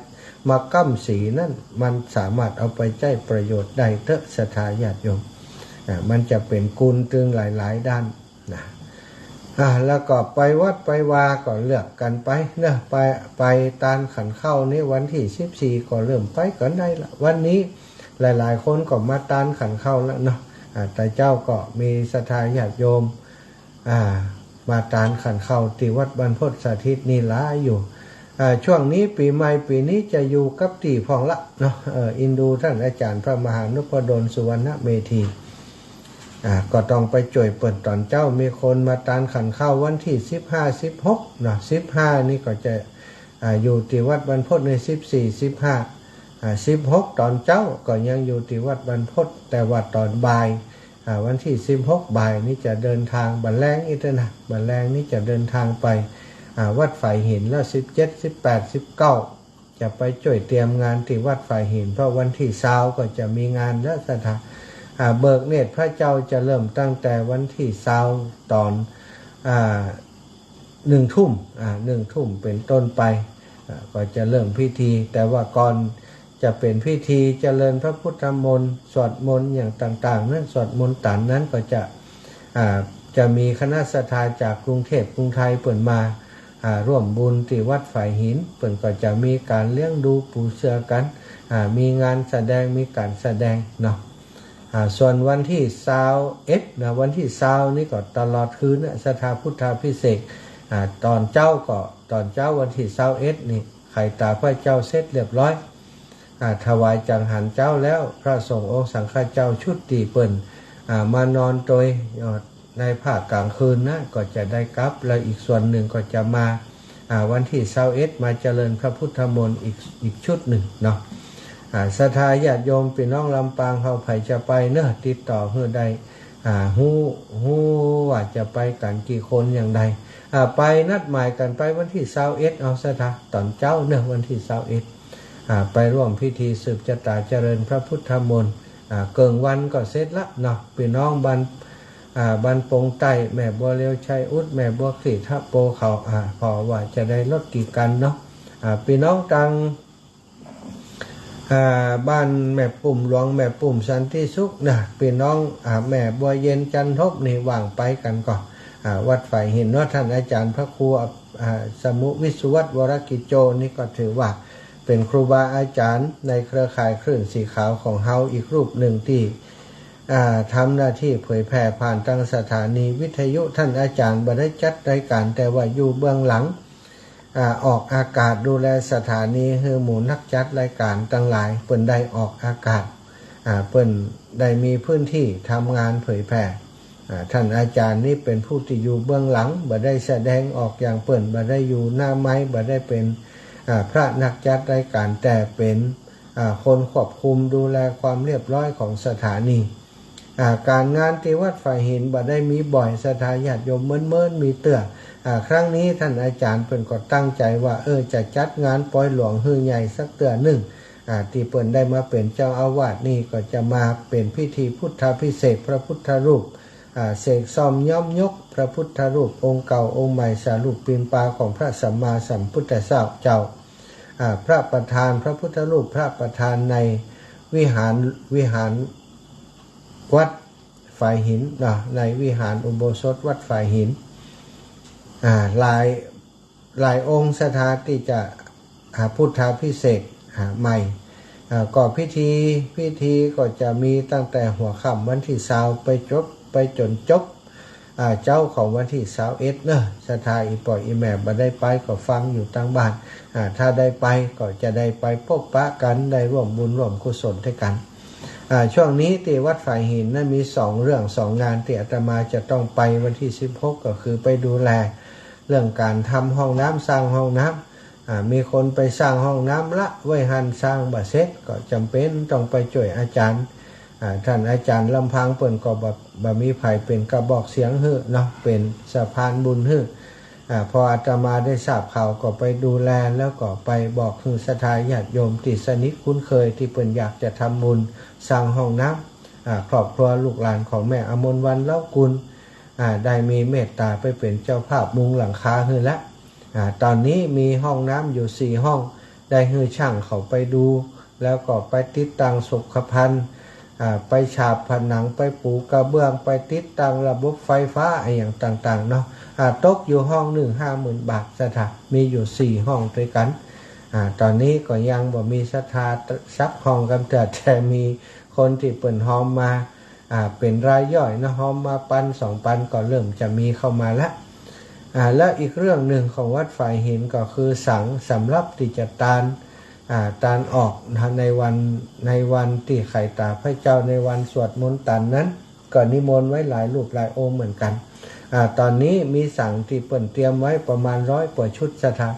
มาก้ำสีนั้น มันสามารถเอาไปใจ๊ประโยชน์ได้เต๊อะศรัทธาญาติโยม อ่า มันจะเป๋นกุณตึงหลายๆ ด้านนะ อ่า แล้วก็ไปวัดไปวาก็เลือกกั๋นไปเนาะ ไป ไปตานขันข้าวนี้วันตี้สิบสี่ก็เริ่มไปกั๋นได้ละ วันนี้หลายๆ คนก็มาตานขันข้าวแล้วเนาะ อ่า แต่เจ้าก็มีศรัทธาญาติโยม อ่า มาตานขันข้าวตี้วัดบรรพตสถิตนี่หลายอยู่ อ่า ช่วงนี้ปี๋ใหม่ปี๋นี้จะอยู่กับตี้พ่องละเนาะ เอ่อ อินดูท่านอาจ๋ารย์พระมหานพดลสุวรรณเมธี อ่า ก็ต้องไปจ้วยเปิ้นต๋อนเจ๊า มีคนมาตานขันข้าววันตี้สิบห้า สิบหกเนาะ สิบห้านี่ก็จะ อ่า อยู่ตี้วัดบรรพตในสิบสี่ สิบห้า อ่า สิบหกต๋อนเจ๊าก็ยังอยู่ตี้วัดบรรพต แต่ว่าต๋อนบ่าย อ่า วันตี้สิบหกบ่ายนี้จะเดินทาง บ่าแลงอี้เต๊อะนะ บ่าแลงนี้จะเดินทางไป อ่า วัดฝายหิน แล้วสิบเจ็ด สิบแปด สิบเก้า จะไปจ้วยเตรียมงานตี้วัดฝายหิน เพราะวันตี้ซาวก็จะมีงานแล้วศรัทธา อ่า เบิกเนตรพระเจ้าจะเริ่มตั้งแต่วันตี้ซาวต๋อน อ่า หนึ่งทุ่ม อ่า หนึ่งทุ่มเป๋นต้นไป อ่า ก็จะเริ่มพิธี แต่ว่าก่อนจะเป๋นพิธีเจริญพระพุทธมนต์ สวดมนต์อย่างต่างๆ นั้น สวดมนต์ตันนั้นก็จะ อ่า จะมีคณะศรัทธาจากกรุงเทพฯ กรุงไทยเปิ้นมา อ่า ร่วมบุญตี้วัดฝายหิน เปิ้นก็จะมีก๋านเลี้ยงดูปูเสือกั๋น อ่า มีงานแสดง มีก๋านแสดงเนาะ อ่า ส่วนวันตี้ซาวเอ็ดนะ วันตี้ซาวนี่ก็ตลอดคืนนะ ศรัทธาพุทธาภิเษก อ่า ต๋อนเจ๊าก็ ต๋อนเจ๊าวันตี้ซาวเอ็ดนี่ ไขต๋าพระเจ้าเสร็จเรียบร้อย อ่า ถวายจังหันเจ๊าแล้ว พระสงฆ์องค์สังฆเจ้าชุดตี้เปิ้น อ่า มานอนตวย อ่า ในภาคกลางคืนนะ ก็จะได้กลับ แล้วอีกส่วนนึ่งก็จะมา อ่า วันตี้ซาวเอ็ดมาเจริญพระพุทธมนต์อีก อีกชุดนึ่งเนาะ อ่า ศรัทธาญาติโยมปี้น้องลำปางเฮาใผจะไปเนาะ ติดต่อหื้อได้ อ่า ฮู้ ฮู้ว่าจะไปกั๋นกี่คนอย่างใด อ่า ไปนัดหมายกั๋นไปวันตี้ซาวเอ็ดเอาศรัทธา ต๋อนเจ๊าเนาะ วันตี้ซาวเอ็ด อ่า ไปร่วมพิธีสืบจะต๋าเจริญพระพุทธมนต์ อ่า เกิ่งวันก็เสร็จละเนาะ ปี้น้องบ้าน อ่า บ้านปงใต้ แม่บัวเลียว ชัยอุด แม่บัวขลี ทะโป เขา อ่า ผ่อว่าจะได้ลดกี่กันเนาะ อ่า ปี้น้องตัง อ่า บ้านแม่ปุ้มหลวง แม่ปุ้มสันติสุขนะ ปี้น้อง อ่า แม่บัวเย็น จันทบนี่ว่างไปกั๋นก่อ อ่า วัดฝายหินเนาะ ต้านอาจ๋ารย์พระครู อ่า สมุห์วิศวัตร วรกิจโจ นี่ก็ถือว่าเป๋นครูบาอาจ๋ารย์ในเครือข่ายคลื่นสีขาวของเฮาอีกรูปนึ่งตี้ อ่า ทำหน้าตี้เผยแผ่ผ่านตางสถานีวิทยุ ต้านอาจ๋ารย์บ่ได้จัดรายก๋าน แต่ว่าอยู่เบื้องหลัง อ่า ออกอากาศดูแลสถานีหื้อหมู่นักจัดรายก๋านตังหลาย เปิ้นได้ออกอากาศ อ่า เปิ้นได้มีพื้นตี้ทำงานเผยแผ่ อ่า ต้านอาจ๋ารย์นี่เป๋นผู้ตี้อยู่เบื้องหลัง บ่ได้แสดงออกอย่างเปิ้น บ่ได้อยู่หน้าไมค์ บ่ได้เป๋น อ่า พระนักจัดรายก๋าน แต่เป๋น อ่า คนควบคุมดูแลความเรียบร้อยของสถานี อ่า ก๋านงานตี้วัดฝายหินบ่ได้มีบ่อย ศรัทธาญาติโยมเมินๆ มีเตื้อ อ่า ครั้งนี้ต้านอาจ๋ารย์เปิ้นก็ตั้งใจ๋ว่า เออ จะจัดงานปอยหลวงหื้อใหญ่สักเตื้อนึ่ง อ่า ตี้เปิ้นได้มาเป๋นเจ้าอาวาสนี่ก็จะมาเป๋นพิธีพุทธาภิเษกพระพุทธรูป อ่า เสกซ่อมย้อมยกพระพุทธรูปองค์เก่าองค์ใหม่ สารูปปิมปาของพระสัมมาสัมพุทธเจ้า อ่า พระประธาน พระพุทธรูปพระประธานในวิหาร วิหารวัดฝายหินเนาะ ในวิหารอุโบสถวัดฝายหิน อ่า หลาย หลายองค์ศรัทธาตี้จะ อ่า พุทธาภิเษก อ่า ใหม่ อ่า ก็พิธี พิธีก็จะมีตั้งแต่หัวค่ำวันตี้ซาวไปจบ ไปจ๋นจบ อ่า เจ๊าของวันตี้ซาวเอ็ดเนาะ ศรัทธาอี่ป้ออี่แม่บ่ได้ไปก็ฟังอยู่ตางบ้าน อ่า ถ้าได้ไปก็จะได้ไปปบปะกั๋น ได้ร่วมบุญร่วมกุศลตวยกั๋น อ่า ช่วงนี้ตี้วัดฝายหินนั้นมีสองเรื่องสองงานตี้อาตมาจะต้องไปวันตี้สิบหก ก็คือไปดูแลเรื่องก๋านทำห้องน้ำ สร้างห้องน้ำ อ่า มีคนไปสร้างห้องน้ำละไว้หั้น สร้างบ่เสร็จ ก็จ๋ำเป๋นต้องไปจ้วยอาจ๋ารย์ อ่า ต้านอาจ๋ารย์ลำพังเปิ้นก็บ่ บ่มีใผเป๋นกระบอกเสียงหื้อเนาะ เป๋นสะพานบุญหื้อ อ่า พออาตมาได้ทราบข่าวก็ไปดูแล แล้วก็ไปบอกหื้อศรัทธาญาติโยมตี้สนิทคุ้นเคยตี้เปิ้นอยากจะทำบุญสร้างห้องน้ำ อ่า ครอบครัวลูกหลานของแม่อมรวรรณ เลาะกุล อ่า ได้มีเมตต๋าไปเป๋นเจ้าภาพมุงหลังคาหื้อละ อ่า ต๋อนนี้มีห้องน้ำอยู่สี่ห้อง ได้หื้อช่างเขาไปดู แล้วก็ไปติดตั้งสุขภัณฑ์ อ่า ไปฉาบผนัง ไปปูกระเบื้อง ไปติดตั้งระบบไฟฟ้าอะหยังต่างๆ เนาะ อ่า ตกอยู่ห้องนึ่งห้าหมื่นบาท ศรัทธา มีอยู่สี่ห้องตวยกั๋น อ่า ต๋อนนี้ก็ยังบ่มีศรัทธาสักห้องกำเตื้อ แต่มีคนตี้เปิ้นฮอมมา อ่า เป๋นรายย่อยเนาะ ฮอมมาปันสองปันก็เริ่มจะมีเข้ามาละ อ่า แล้วอีกเรื่องนึ่งของวัดฝายหินก็คือสังสำหรับตี้จะตาน อ่า ตานออกนะ ในวัน ในวันตี้ไขต๋าพระเจ้า ในวันสวดมนต์ตานนั้น ก็นิมนต์ไว้หลายรูปหลายองค์เหมือนกั๋น อ่า ต๋อนนี้มีสังตี้เปิ้นเตรียมไว้ประมาณร้อยกว่าชุด ศรัทธา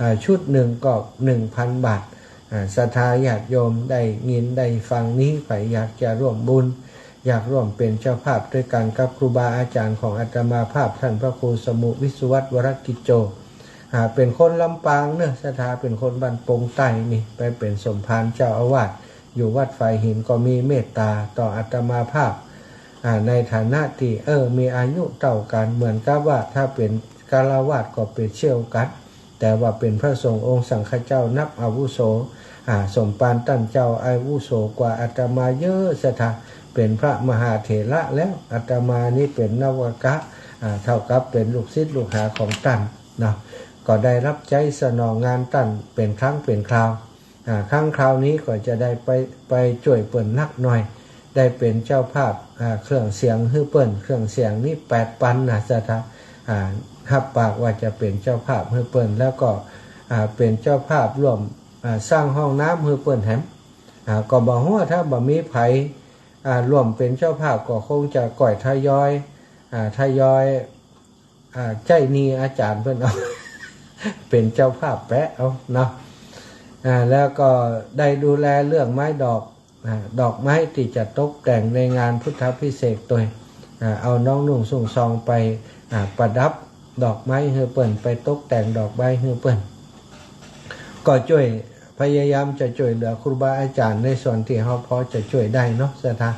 อ่า ชุดนึ่งก็หนึ่งพันบาท อ่า ศรัทธาญาติโยมได้ยินได้ฟังนี้ ใผอยากจะร่วมบุญ อยากร่วมเป๋นเจ้าภาพตวยกั๋นกับครูบาอาจ๋ารย์ของอาตมาภาพ ต้านพระครูสมุห์วิศวัตร วรกิจโจ อ่า เป๋นคนลำปางเนาะ ศรัทธาเป๋นคนบ้านปงใต้นี่ ไปเป๋นสมภารเจ้าอาวาสอยู่วัดฝายหิน ก็มีเมตต๋าต่ออาตมาภาพ อ่า ในฐานะตี้ เออ มีอายุเต้ากั๋น เหมือนกับว่าถ้าเป๋นฆราวาสก็เป๋นเซี้ยวกั๋น แต่ว่าเป๋นพระสงฆ์องค์สังฆเจ้านับอาวุโส อ่า สมภารต้านเจ้าอาวุโสกว่าอาตมาเยอะ ศรัทธา เป๋นพระมหาเถระแล้ว อาตมานี่เป๋นนวกะ อ่า เต้ากับเป๋นลูกศิษย์ลูกหาของต้านเนาะ ก็ได้ฮับใจ๊สนองงานต้านเป๋นครั้งเป๋นคราว อ่า ครั้งคราวนี้ก็จะได้ไป ไปจ้วยเปิ้นนักหน่อย ได้เป๋นเจ้าภาพ อ่า เครื่องเสียงหื้อเปิ้น เครื่องเสียงนี่แปดปันนะ ศรัทธา อ่า ฮับปากว่าจะเป๋นเจ้าภาพหื้อเปิ้น แล้วก็ อ่า เป๋นเจ้าภาพร่วม อ่า สร้างห้องน้ำหื้อเปิ้นแหม อ่า ก็บ่ฮู้ว่าถ้าบ่มีใผ อ่า ร่วมเป๋นเจ้าภาพก็คงจะก้อยทยอย อ่า ทยอย อ่า ใจ๊หนี้อาจ๋ารย์เปิ้นเอา เป๋นเจ้าภาพแปะเอาเนาะ อ่า แล้วก็ได้ดูแลเรื่องไม้ดอก อ่า ดอกไม้ตี้จะตกแต่งในงานพุทธาภิเษกตวย อ่า เอาน้องนุ่งสุงซองไป อ่า ประดับดอกไม้หื้อเปิ้น ไปตกแต่งดอกไม้หื้อเปิ้น ก็จ้วย พยายามจะจ้วยเหลือครูบาอาจ๋ารย์ในส่วนตี้เฮาพอจะจ้วยได้เนาะ ศรัทธา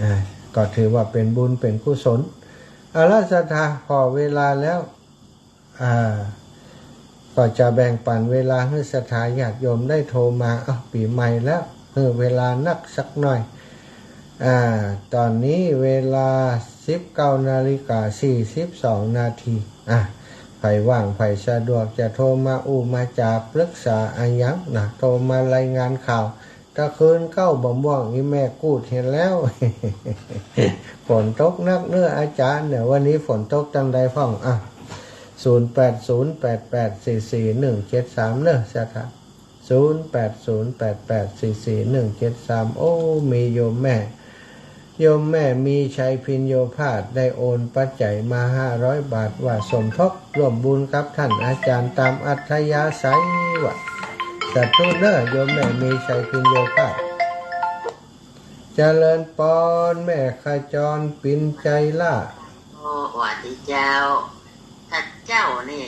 อ่า ก็ถือว่าเป๋นบุญเป๋นกุศล เอาละศรัทธา ผ่อเวลาแล้ว อ่า ก็จะแบ่งปันเวลาหื้อศรัทธาญาติโยมได้โทรมา เอ้า ปี๋ใหม่แล้ว หื้อเวลานักสักหน่อย อ่า ต๋อนนี้เวลาสิบเก้านาฬิกาสี่สิบสองนาที อ่ะ ใผว่างใผสะดวกจะโทรมาอู้มาจ๋าปรึกษาอะหยังนะ โทรมารายงานข่าว ตะคืนเก๊าบ่ม่วง อี่แม่กู๊ดหั้นแล้ว ฝนตกนักเน้ออาจารย์เนี่ย วันนี้ฝนตกตังใดพ่อง อ่ะ ศูนย์แปดศูนย์แปดแปดสี่สี่หนึ่งเจ็ดสาม เน้อศรัทธา ศูนย์แปดศูนย์แปดแปดสี่สี่หนึ่งเจ็ดสาม โอ้ มีโยมแม่ โยมแม่มีชัยภิญโญภาสได้โอนปัจจัยมาห้าร้อยบาท ว่าสมทบร่วมบุญกับท่านอาจารย์ต๋ามอัธยาศัย ว่าสาธุเน้อ โยมแม่มีชัยภิญโญภาส เจริญปอน แม่ขจร ปินใจล่า โอ้ หวัดดีเจ้า แต่เจ๊านี่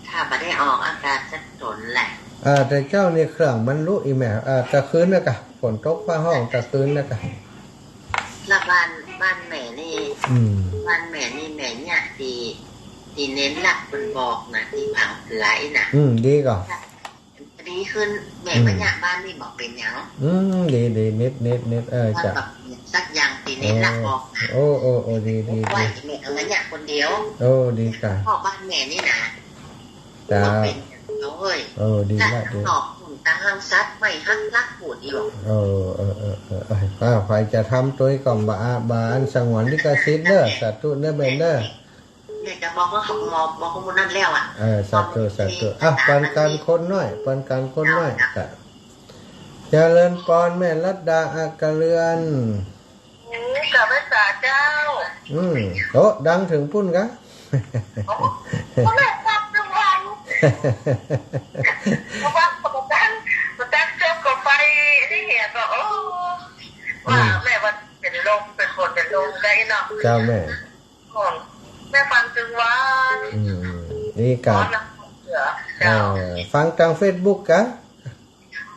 ถ้าบ่ได้ออกอากาศสักต๋นแหละ อ่า แต่เจ๊านี่เครื่องมันลุ อี่แม่ อ่า ตะคืนนะกะ ฝนตกฟ้าฮ้องตะคืนนะกะ ละบ้าน บ้านแม่นี่ อืม บ้านแม่นี่แม่เยียะตี้ ตี้เณรลักษณ์เปิ้นบอกนะ ตี้ผางเกืออี้นะ อืม ดีก่อ ดีขึ้น แม่ อืม มาเยียะบ้านนี่บ่เป๋นหยัง อืม ดี ดี เน็ต เน็ต เน็ต เออ เจ้า แบบสักอย่างตี้เณรลักษณ์บอกนะ โอ้ โอ้ โอ้ ดี ดี ไหว้ ดี แม่เอามาเยียะคนเดียว โอ้ ดีก่ะ พ่อบ้านแม่นี่นะ เจ้า บ่เป๋นหยังเนาะเฮ้ย เออ ดีละ ดี นอกตางห้างสัตว์ไม่หักลักปูดอยู่ เออ เออ เออ เออ เออ อ่า ใผจะทำตวยก็บ่อา บ่อันสงวนลิขสิทธิ์เน้อ สาธุเน้อแม่เน้อ แม่จะบอกว่าเขาบอก บอกข้อมูลนั่นแล้วอะ เออ สาธุ สาธุ อ่ะ ปันกันคนน้อย ปันกันคนน้อย เจ้า ค่ะ เจริญปอนแม่รัตดา อักกะเรือน อืม กราบไหว้สาเจ้า อืม โอ้ ดังเถิงปุ้นกะ โอ้ ก็แม่ฟังตึงวัน เพราะว่าปกติ ปกติจบก็ไปนี่เหียก็ โอ้ ว่า อืม แม่ว่าเป๋นลม เป๋นฝน เป๋นลมได้เนาะ เจ้าแม่ แม่ฟังตึงวัน อืม นี่กะ เจ้า เออ ฟังตางเฟซบุ๊กกะ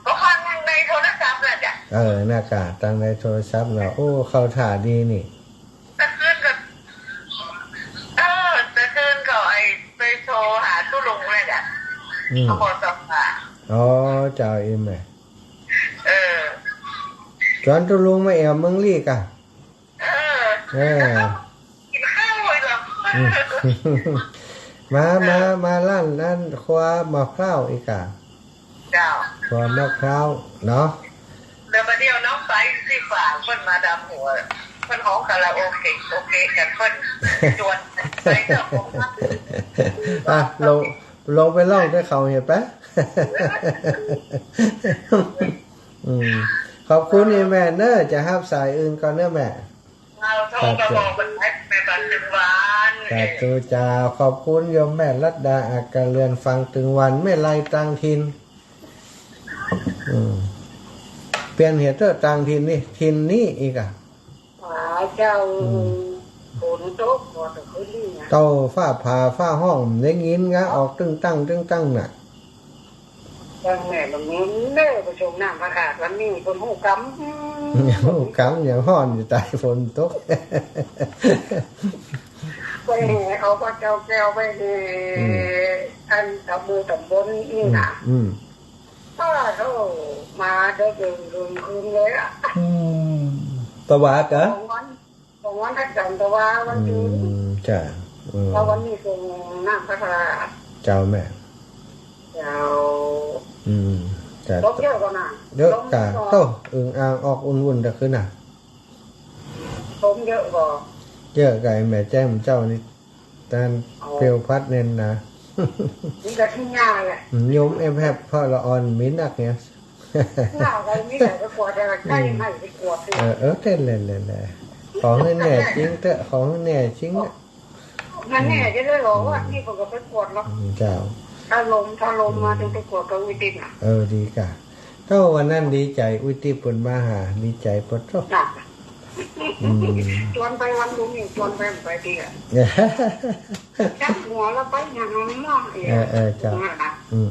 ก็ฟังในโทรศัพท์น่ะจ้ะ เออ นะกะ ตางในโทรศัพท์เนาะ โอ้ เข้าท่าดีนี่ ตะคืนก็ เออ ตะคืนก็ไอ้ไปโทรหาตุ๊ลุงเลยจ้ะ อืม เขาบอกสภา อ๋อ เจ้า อี่แม่ เออ จวนตุ๊ลุงมาแอ่วเมืองลี้กะ เออ เออ แล้วก็กิ๋นข้าวเลยเหรอ อืม มา มา มาร้านนั้น ครัวมะพร้าวอีกอะ เจ้า ครัวมะพร้าวเนาะ เดี๋ยวมาเดี๋ยวน้องไปตี้ฝากเปิ้นมาดำหัว เปิ้นฮ้องคาราโอเกะ โอเกะกั๋น เปิ้นจวนไปเถาะ อ่ะ ลง ลงไปร้องตวยเขาเหียไป อืม ขอบคุณอี่แม่เน้อ จะฮับสายอื่นก่อนเน้อแม่ เอาโทรมาบอกมันให้แม่ฟังตึงวัน สาธุเจ้า ขอบคุณโยมแม่รัตดา อักกะเรือน ฟังตึงวัน แม่ไลต่างถิ่น อืม เปลี่ยนเหียเต๊อะ ต่างถิ่นนี่ ถิ่นนี้อีกอะ อ๋อ เจ้า อืม ฝนตก บ่ตะคืนนี้นะ เต้าฟ้าผ่าฟ้าฮ้อง ได้ยินกะ ออกตึ้งตั้งตึ้งตั้งน่ะ จังแม่บ่มีเน้อ ไปส่งน้ำพระธาตุวันนี้เปิ้นฮู้กำ ฮู้กำ ยังฮ้อนอยู่ใต้ฝนตก ไปแห่เอาพระเจ้าแก้วไปแห่ อืม อันตำบลตำบลนี่นะ อืม อืม อ้าวโธ่ มาได้เดินคืนเลยอะ อืม ตะวาดกะ สองวัน สองวันพระจันทร์ตะวาวัน อื จืน ม จ้ะ อืม แล้ววันนี้ส่งน้ำพระธาตุ เจ้าแม่ เจ้า อืม จ้ะ ตกเยอะก่อนนะ เยอะกะ ตกก่อน โต้ อึ่งอ่างออกอุ่นๆ ตะคืนน่ะ ตกเยอะก่อน เยอะกะ ไอ้แม่แจ้งเจ้านี่ ต้าน อ๋อ เปรียวพัดเน่นนะ นี่ก็ขี้หญ้าแหละ อืม โยมแอบแฮบ เพราะละอ่อนมีนักเนี่ย หน้าอะไรมีแต่ไปกวาดอะไร ใกล้ไหนไปกวาดสิ เออ เออ เต้นเล่นๆๆ ขอหื้อแน่จริงเต๊อะ ขอหื้อแน่จริงอะ มันแน่จะได้หรอ อืม ว่าตี้เปิ้นก็ไปกวาดเนาะ อืม เจ้า ถ้าลม ถ้าลมมา อืม เถิงไปกวาดกับอุ้ยติ๊บน่ะ เออ ดีกะ เต้าวันนั้นดีใจ๋ อุ้ยติ๊บเปิ้นมาหา ดีใจ๋ปะโต้ น่ะ อืม จวนไปวันบุญนี่ จวนไปบ่ไปตี้อะ จับหัวแล้วไปหาหมอ เออ เออ เจ้า นั่นน่ะ อืม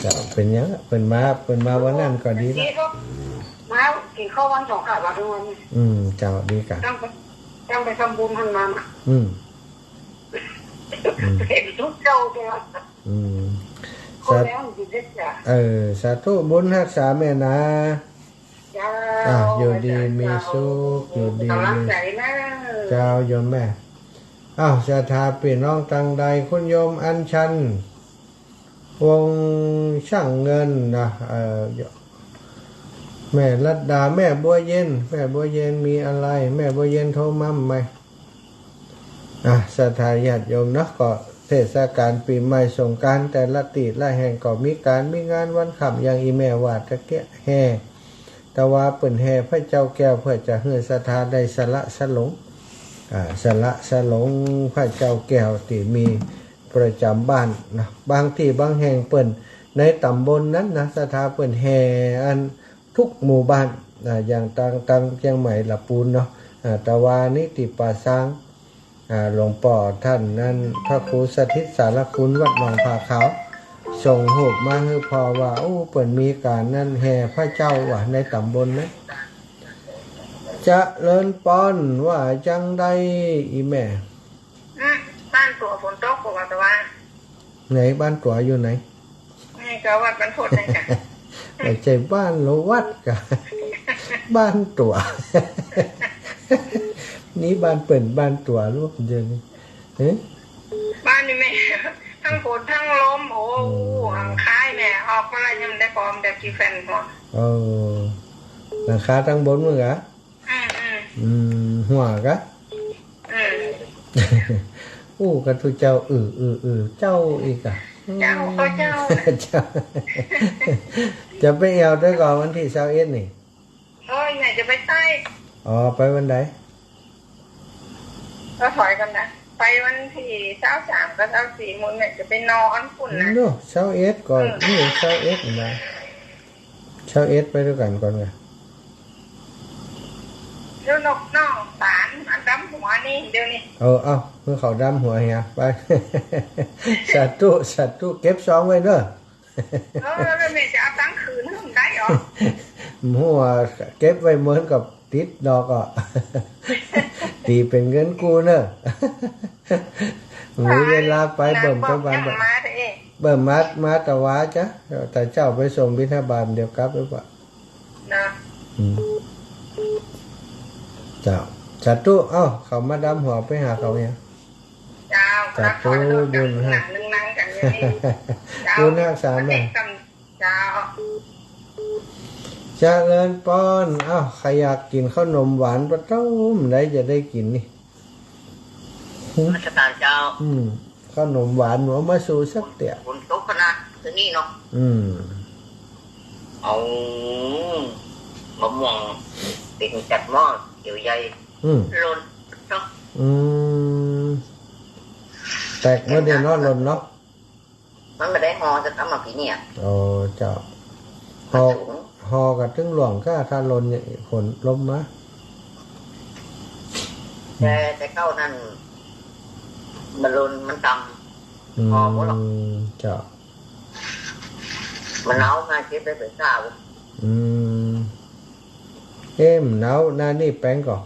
เจ้า เป๋นหยัง เปิ้นมา เปิ้นมาวันนั้นก็ดีละ มากิ๋นข้าววันสองคาบวันทุกวัน อืม เจ้า ดีกะ ตั้งแต่ ต้องไปทำบุญหั้นมา อืม อืม เห็นทุกเจ้าเลย อืม คน สา แล้วมันสิเด็ดจ้ะ เออ สาธุ บุญฮักษาแม่นะ เจ้า อ่ะ อยู่ดีมีสุข อยู่ดีมี กำลังใจ๋นะ เจ้า โยมแม่ อ้าว ศรัทธาปี้น้องตังใด คุณโยมอัญชัน วงศ์ช่างเงินนะ เอ่อ แม่รัตดา แม่บัวเย็น แม่บัวเย็นมีอะไร แม่บัวเย็นโทรมาใหม่ อ่ะ ศรัทธาญาติโยมเนาะ ก็เทศกาลปี๋ใหม่สงกรานต์ แต่ละตี้ละแห่งก็มีก๋านมีงานวันค่ำ อย่างอี่แม่ว่าตะเกียะ แห่ แต่ว่าเปิ้นแห่พระเจ้าแก้ว เพื่อจะหื้อศรัทธาได้สละสลง อ่า สละสลงพระเจ้าแก้วตี้มีประจ๋ำบ้านนะ บางตี้บางแห่งเปิ้นในต๋ำบลนั้นนะ ศรัทธาเปิ้นแห่อันทุกหมู่บ้าน อ่า อย่างตาง ตางเจียงใหม่ละปูนเนาะ อ่า แต่ว่านี้ตี้ป่าซาง อ่า หลวงป้อต้านนั้น พระครูสถิตสารคุณวัดหนองผาขาว ส่งฮูปมาหื้อพ่อว่า โอ้ เปิ้นมีก๋านนั้นแห่พระเจ้าว่ะ ในต๋ำบลนั้น เจริญปอน ว่าจังใดอี่แม่ อืม บ้านตั๋วฝนตกบ่ว่าตะวัน ไหน บ้านตั๋วอยู่ไหน นี่ก็วัดบรรพตนี่จ้ะ ไม่ใช่บ้านหรอก วัดกะ บ้านตั๋ว นี่บ้านเปิ้นบ้านตั๋วลูกเดี๋ยวนี้ เอ๊ะ บ้านนี่แม่ ตึงฝนตึงลม โอ้ อืม หลังคาแม่ออกมาแล้วยังได้ปลอมแบบกี่แผ่นหัว เออ หลังคาตึงบนมึงกะ อืม อืม อืม หัวกะ อืม อู้ กะตุ๊เจ้า อือ อือ อือ เจ้าอีกอะ เจ้า ก็เจ้า เจ้า จะไปแอ่วตวยก่อวันตี้ซาวเอ็ดนี่ โอ้ย แม่จะไปใต้ อ๋อ ไปวันใด ก็ถอยก่อนนะ ไปวันตี้ซาวสามกับซาวสี่ มื้อแม่จะไปนอนปุ้นนะ โน่ ซาวเอ็ดก่อ เออ นี่ซาวเอ็ดนะ ซาวเอ็ดไปตวยกั๋นก่อนกะ เดี๋ยวนกน้องสารอันดำหัวนี่ เดี๋ยวนี้ เออ เอ้า หื้อเขาดำหัวเหีย ไป สาธุ สาธุ เก็บซองไว้เนาะ เออ แล้วแม่จะเอาตังค์คืนหื้อได้หรอ หัวเก็บไว้เหมือนกับติดดอกอ่ะ ตีเป๋นเงินกู้เนาะ มีเวลาไปเบิ่มตะวัน มาเถอะเอ๊ะ เบิ่มมา มาตะวาจ้ะ แต่เจ๊าไปส่งบิณฑบาตเดี๋ยวกลับไปปะ นะ อืม เจ้า สาธุ เอ้า เขามาดำหัวไปหาเขาเนี่ย เจ้า สาธุ ขอให้รู้จัก บุญฮะ หนังหนึ่งนังกันอย่างนี้ เจ้า บุญฮักษาแม่ เจ้า เจริญปอน เอ้า ใผอยากกิ๋นข้าวหนมหวานปะเต้า มื้อใดจะได้กิ๋นนี่ นมัสก๋านเจ้า อืม ข้าวหนมหวาน เอามาสู่สักเตื้อ ฝนตกขนาดนี้เนาะ อืม เอามะม่วงเต็งจัดหม้อเขียวใหญ่ อืม หล่นเนาะ อืม แตกเมื่อเดียวเนาะ หล่นเนาะ มันบ่ได้ห่อสักอันมาปี๋เนี่ย อ๋อ เจ้า ห่อ มันสูง ห่อก็ตึงหลวงก้า ถ้าหล่นเนี่ย ฝนลมมา แต่ แต่เก่านั้น มันหล่น มันต่ำ อืม ห่อบ่หลอก เจ้า มันหนาวมาเก็บได้เป๋นเศร้า อืม เอ๊ะ มันหนาวหน้านี่แปงก่อ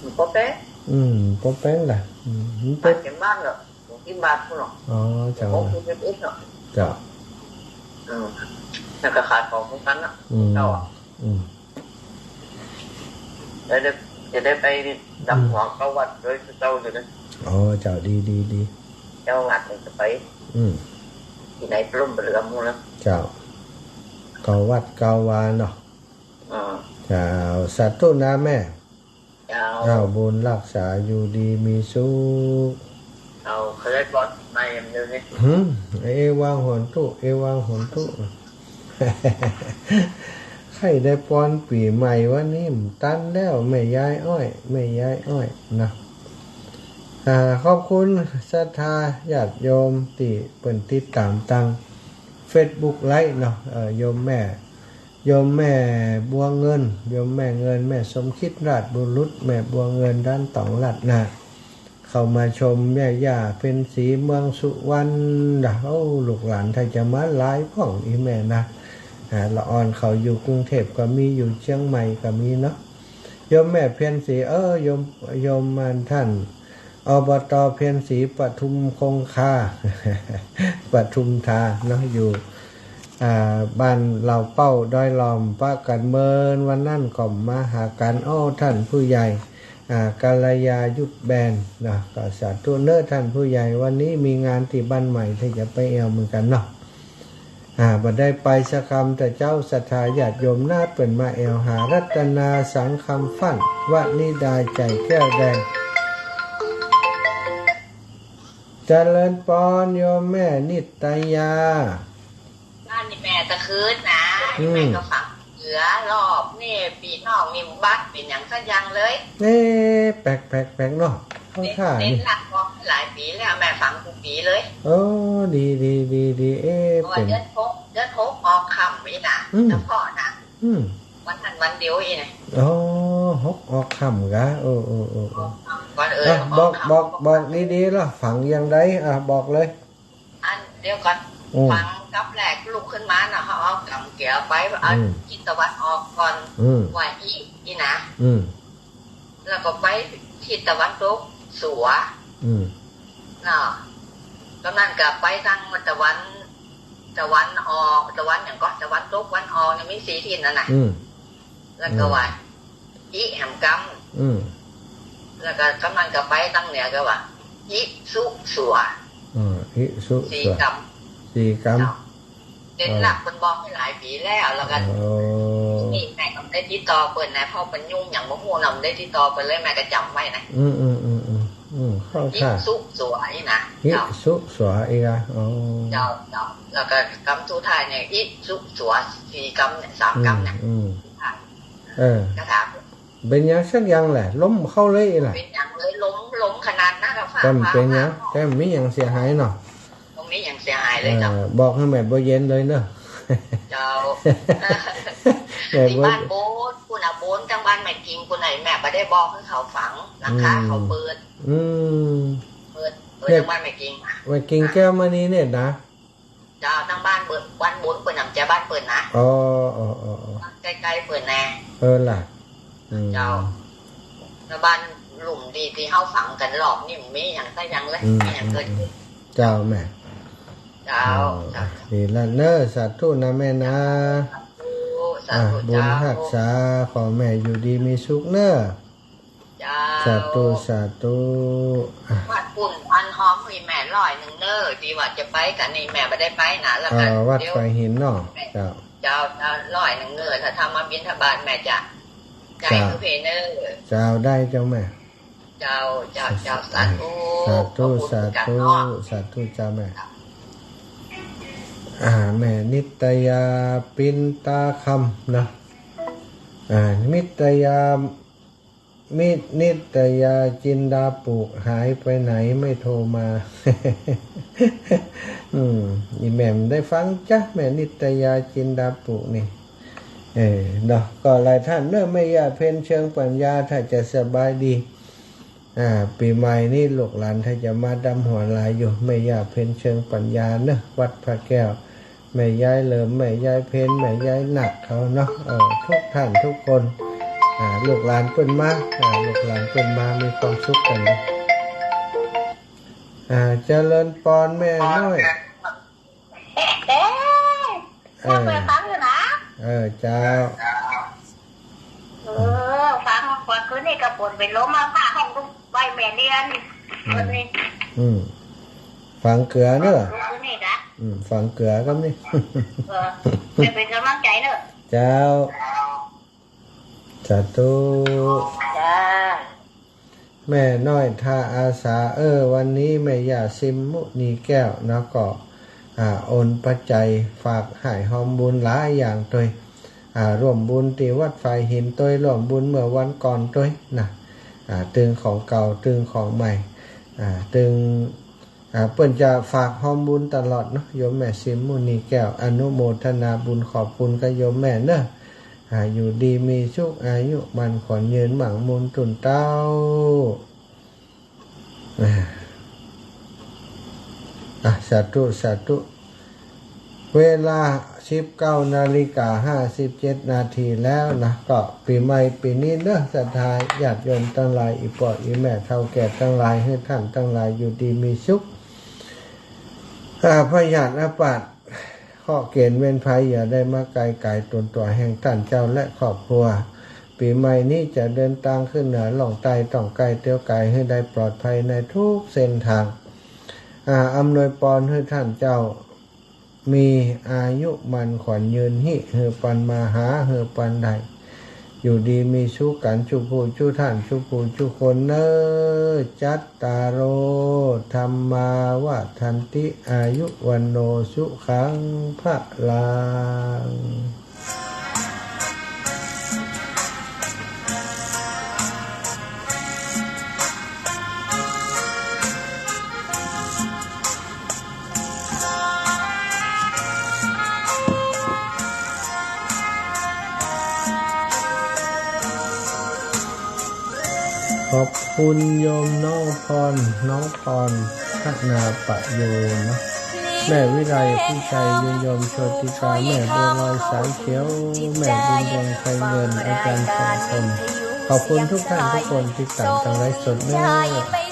มันก็แปง อืม ก็แปงล่ะ อืม มันเป๋น บ้านเก๋งบ้านเหรอ ของกิ๋นบ้านพุ้นเนาะ อ๋อ เจ้า ของกิ๋นเป๋นเนาะ เจ้า อืม แล้วก็ขายของเหมือนกั๋นเนาะ อืม เจ้าอะ อืม แล้วจะ จะได้ไปดำหัวเข้าวัดด้วยเจ้าอยู่นะ อ๋อ เจ้า ดี ดี ดี เจ้าวัดนี่จะไป อืม ตี้ไหนปะลุ่มปะเหลือหมู่นะ เจ้า เข้าวัดเข้าวาเนาะ อ่า เจ้า สาธุนะแม่ เจ้า เจ้า บุญฮักษา อยู่ดีมีสุข เจ้า เขาได้ปลอดภัยอย่างเดียวนี่ หืม เอวังโหนตุ เอวังโหนตุ ใค่ได้ปอนปี๋ใหม่วันนี้ ตันแล้ว แม่ยายอ้อย แม่ยายอ้อยนะ อ่า ขอบคุณศรัทธาญาติโยมตี้เปิ้นติดต๋ามตางเฟซบุ๊กไลฟ์เนาะ เอ่อ โยมแม่ โยมแม่บัวเงิน โยมแม่เงิน แม่สมคิดราชบุรุษ แม่บัวเงิน ด้านต๋องลาดนา เข้ามาชม แม่ย่าเพ็ญศรีเมืองสุวรรณนะ โอ้ ลูกหลานถ้าจะมาหลายพ่องอี่แม่นะ อ่า ละอ่อนเขาอยู่กรุงเทพฯก็มี อยู่เจียงใหม่ก็มีเนาะ โยมแม่เพ็ญศรี เออ โยม โยมมันท่าน อบต เพ็ญศรี ปทุมคงคา ปทุมธาเนาะ อยู่ อ่า บ้านเหล่าเป้า ดอยหล่อม ปะกั๋นเมิน วันนั้นก็มาหากั๋น โอ้ ท่านผู้ใหญ่ อ่า กัลยายุทธแบนเนาะ ก็สาธุเน้อท่านผู้ใหญ่ วันนี้มีงานตี้บ้านใหม่ตี้จะไปแอ่วเหมือนกั๋นเนาะ อ่า บ่ได้ไปสักกำ แต่เจ้าศรัทธาญาติโยมนาฏเปิ้นมาแอ่วหา รัตนาสังคำฟั่น วนิดา ใจ๋แก้วแดง เจริญปอนโยมแม่นิตยา บ้านนี่แม่ตะคืนนะ อืม แม่ก็ฝังเสือรอบนี่ ปี้น้องนี่บ้านเป๋นหยังสักอย่างเลย เอ๊ะ แปลกๆๆเนาะ เข้าท่านี่ เน้นหลักออกหลายปี๋แล้ว แม่ฝังกู้ปี๋เลย โอ้ ดีๆๆๆ เอ๊ะ เพราะว่า เป๋น เดือนหก เดือนหกออกค่ำนี่นะ อืม เฉพาะนะ อืม วันนั้นวันเดียวอี้นะ อ๋อ หกออกค่ำกา เออๆๆๆ ออกค่ำก่อน เออ อ่ะ ออก บอก ค่ำ บอก บอกดีๆล่ะ ฝังอย่างใด อ่ะ บอกเลย อันเดียวกั๋น อืม ฝังกับแรกลุกขึ้นมาน่ะ เขาเอาก๋ำเกียร์ไป เอา อืม ทิศตะวันออกก่อน อืม ว่าอี้ อี้นะ อืม แล้วก็ไปทิศตะวันตก สัว อืม เนาะ ตอนนั้นก็ไปตางตะวัน ตะวันออก ตะวันหยังก่อ ตะวันตก ตะวันออก ยังมีสี่ทิศนั่นน่ะ อืม แล้วก็ว่า อืม อิแหมกำ อืม แล้วก็กำลังจะไปตางเหนือก็ว่า อิสุสัว อืม อิสุสัว สี่กำ สี่กำ เจ้า เออ เน้นหลักเปิ้นบอกไว้หลายปี๋แล้ว แล้วก็ โอ้ นี่แม่ก็บ่ได้ติดต่อเปิ้นนะ เพราะเปิ้นยุ่งหยังบ่ฮู้เนาะ บ่ได้ติดต่อเปิ้นเลย แม่ก็จ๋ำไว้นะ อืมๆๆๆ อืม เข้าท่า อิสุสัวอี้นะ อิ เจ้า สุสัวอี้กา อ๋อ เจ้า เจ้า แล้วก็กำสุดท้ายเนี่ย อิสุสัว สี่กำเนี่ย สามกำเนี่ย อืมๆ เออ คาถา เป๋นหยังสักอย่างแหละ ลมเข้าเลยอี้ล่ะ เป๋นหยังเลย ลม ลมขนาดนั้นอะ ฟ้า แต่บ่เป๋นหยัง ฟ้า แต่บ่มีหยังเสียหายเนาะ บ่มีหยังเสียหายเลยเจ้า เออ บอกหื้อแม่บัวเย็นเลยเนาะ เจ้า แม่บัว ตี้บ้านโบน ปุ้นน่ะ โบนตางบ้านแม่กิ่งปุ้นน่ะ แม่บ่ได้บอกหื้อเขาฟัง หลังคาเขาเปิด อืม เปิด เปิด เนี่ย ตางบ้านแม่กิ่ง แม่กิ่งแก้วมณีเนี่ยนะ เจ้า ตางบ้านเปิ้น บ้านโบนเปิ้นน่ะ บ่ใจ้บ้านเปิ้นนะ อ๋อ อ๋อ อ๋อ อ๋อ ใก้ๆ เปิ้นแน่ เออล่ะ อืม เจ้า แล้วบ้านลุ่มตี้ ตี้เฮาฟังกั๋นรอบนี่บ่มีหยังสักอย่างเลย อืม บ่มีหยังเกิดขึ้น อืม เจ้าแม่ เจ้า อ๋อ เจ้า ดีละเน้อ สาธุนะแม่นะ สาธุ สาธุ อ่ะ บุญ เจ้า ฮักษา ขอแม่อยู่ดีมีสุขเน้อ เจ้า สาธุ สาธุ อ่ะ วัดปุ้นอันหอมหื้อแม่ร้อยนึ่งเน้อ ตี้ว่าจะไปกั๋นนี่แม่บ่ได้ไปนะ แล้วกั๋น เออ วัด เดี๋ยว ปายหินเนาะ แม่ เจ้า เจ้า เจ้า ร้อยนึ่งเน้อ ถ้า ถ้ามาบิณฑบาตแม่จะจ่าย เจ้า หื้อเพเน้อ เจ้า ได้เจ้าแม่ เจ้า เจ้า เจ้า สาธุ สาธุ ขอบคุณ สาธุ เจ้าเนาะ สาธุเจ้าแม่ อ่า แม่นิตยา ปินตาคำนะ อ่า นิตยา มิ นิตยาจินดาปุกหายไปไหนไม่โทรมา อืม อีแม่บ่ได้ฟังจ๊ะ แม่นิตยาจินดาปุกนี่ เออ เนาะ ก็หลายท่านเน้อ แม่ย่าเพ็ญเชิงปัญญา ถ้าจะสบายดี อ่า ปี๋ใหม่นี้ลูกหลานถ้าจะมาดำหัวหลายอยู่ แม่ย่าเพ็ญเชิงปัญญาเนอะ วัดพระแก้ว แม่ย้ายเหลิม แม่ย้ายเพ็ญ แม่ย้ายหนักเขาเนาะ เออ ทุกท่านทุกคน อ่า ลูกหลานเปิ้นมา อ่า ลูกหลานเปิ้นมามีความสุขกั๋นนะ อ่า เจริญปอนแม่น้อย เอ๊ะ เอ๊ะ เออ เปิดฟังอยู่นะ เออ เจ้า เออ ฟัง ฟังคืนนี้ก็ปวดเป็นลมมา ผ้าห้องลูกใบแม่เรียน อืม วันนี้ อืม ฟังเกือเนอะ ลูกคืนนี้นะ อืม ฟังเกือครับนี่ เออ เป็นกำลังใจเนอะ เจ้า สาธุ จ้า แม่น้อยท่าอาสา เออ วันนี้แม่ย่าซิมมุนีแก้วเนาะ ก็ อ่า โอนปัจจัยฝากหื้อฮอมบุญหลายอย่างตวย อ่า ร่วมบุญตี้วัดฝายหินตวย ร่วมบุญเมื่อวันก่อนตวยนะ อ่า ตึงของเก่า ตึงของใหม่ อ่า ตึง อ่า เปิ้นจะฝากฮอมบุญตลอดเนาะ โยมแม่ซิมมุนีแก้ว อนุโมทนาบุญขอบคุณกับโยมแม่เนอะ อ่า อยู่ดีมีสุข อายุมั่นขวัญยืน มั่งมูลตุ่นเต้า อ่า อ่ะ สาธุ สาธุ เวลาสิบเก้านาฬิกาห้าสิบเจ็ดนาทีแล้วนะ ก็ปี๋ใหม่ปี๋นี้เนาะ ศรัทธาญาติโยมตังหลาย อี่ป้ออี่แม่เฒ่าแก่ตังหลาย หื้อต้านตังหลายอยู่ดีมีสุข อ่า พยาธิอาพาธ เคราะห์เก๋ณฑ์เวรภัย อย่าได้มาใก้ก๋ายตนตั๋วแห่งต้านเจ้าและครอบครัว ปี๋ใหม่นี้จะเดินตางขึ้นเหนือล่องใต้ ต้องใก้เตียวไกล หื้อได้ปลอดภัยในทุกเส้นตาง อ่า อำนวยปอนหื้อต้านเจ้า มีอายุหมั้นขวัญยืน ฮิ หื้อปันมาหา หื้อปันได้ อยู่ดีมีสุขกั๋นจุผู้จุต้าน จุผู้จุคนเน่อ จัตตาโร ธัมมา วัฑฒันติ อายุ วัณโณ สุขัง พะลัง ขอบคุณโยมน้องพร น้องพร ธนาปะโยนะ แม่วิไล ผู้ชัย ยืนยง โชติกา แม่บัวลอย สายเขียว แม่บุญยง ไพเงิน อาจ๋ารย์สองคน ขอบคุณทุกต้านทุกคนตี้ต๋ามตางไลฟ์สดเน่อ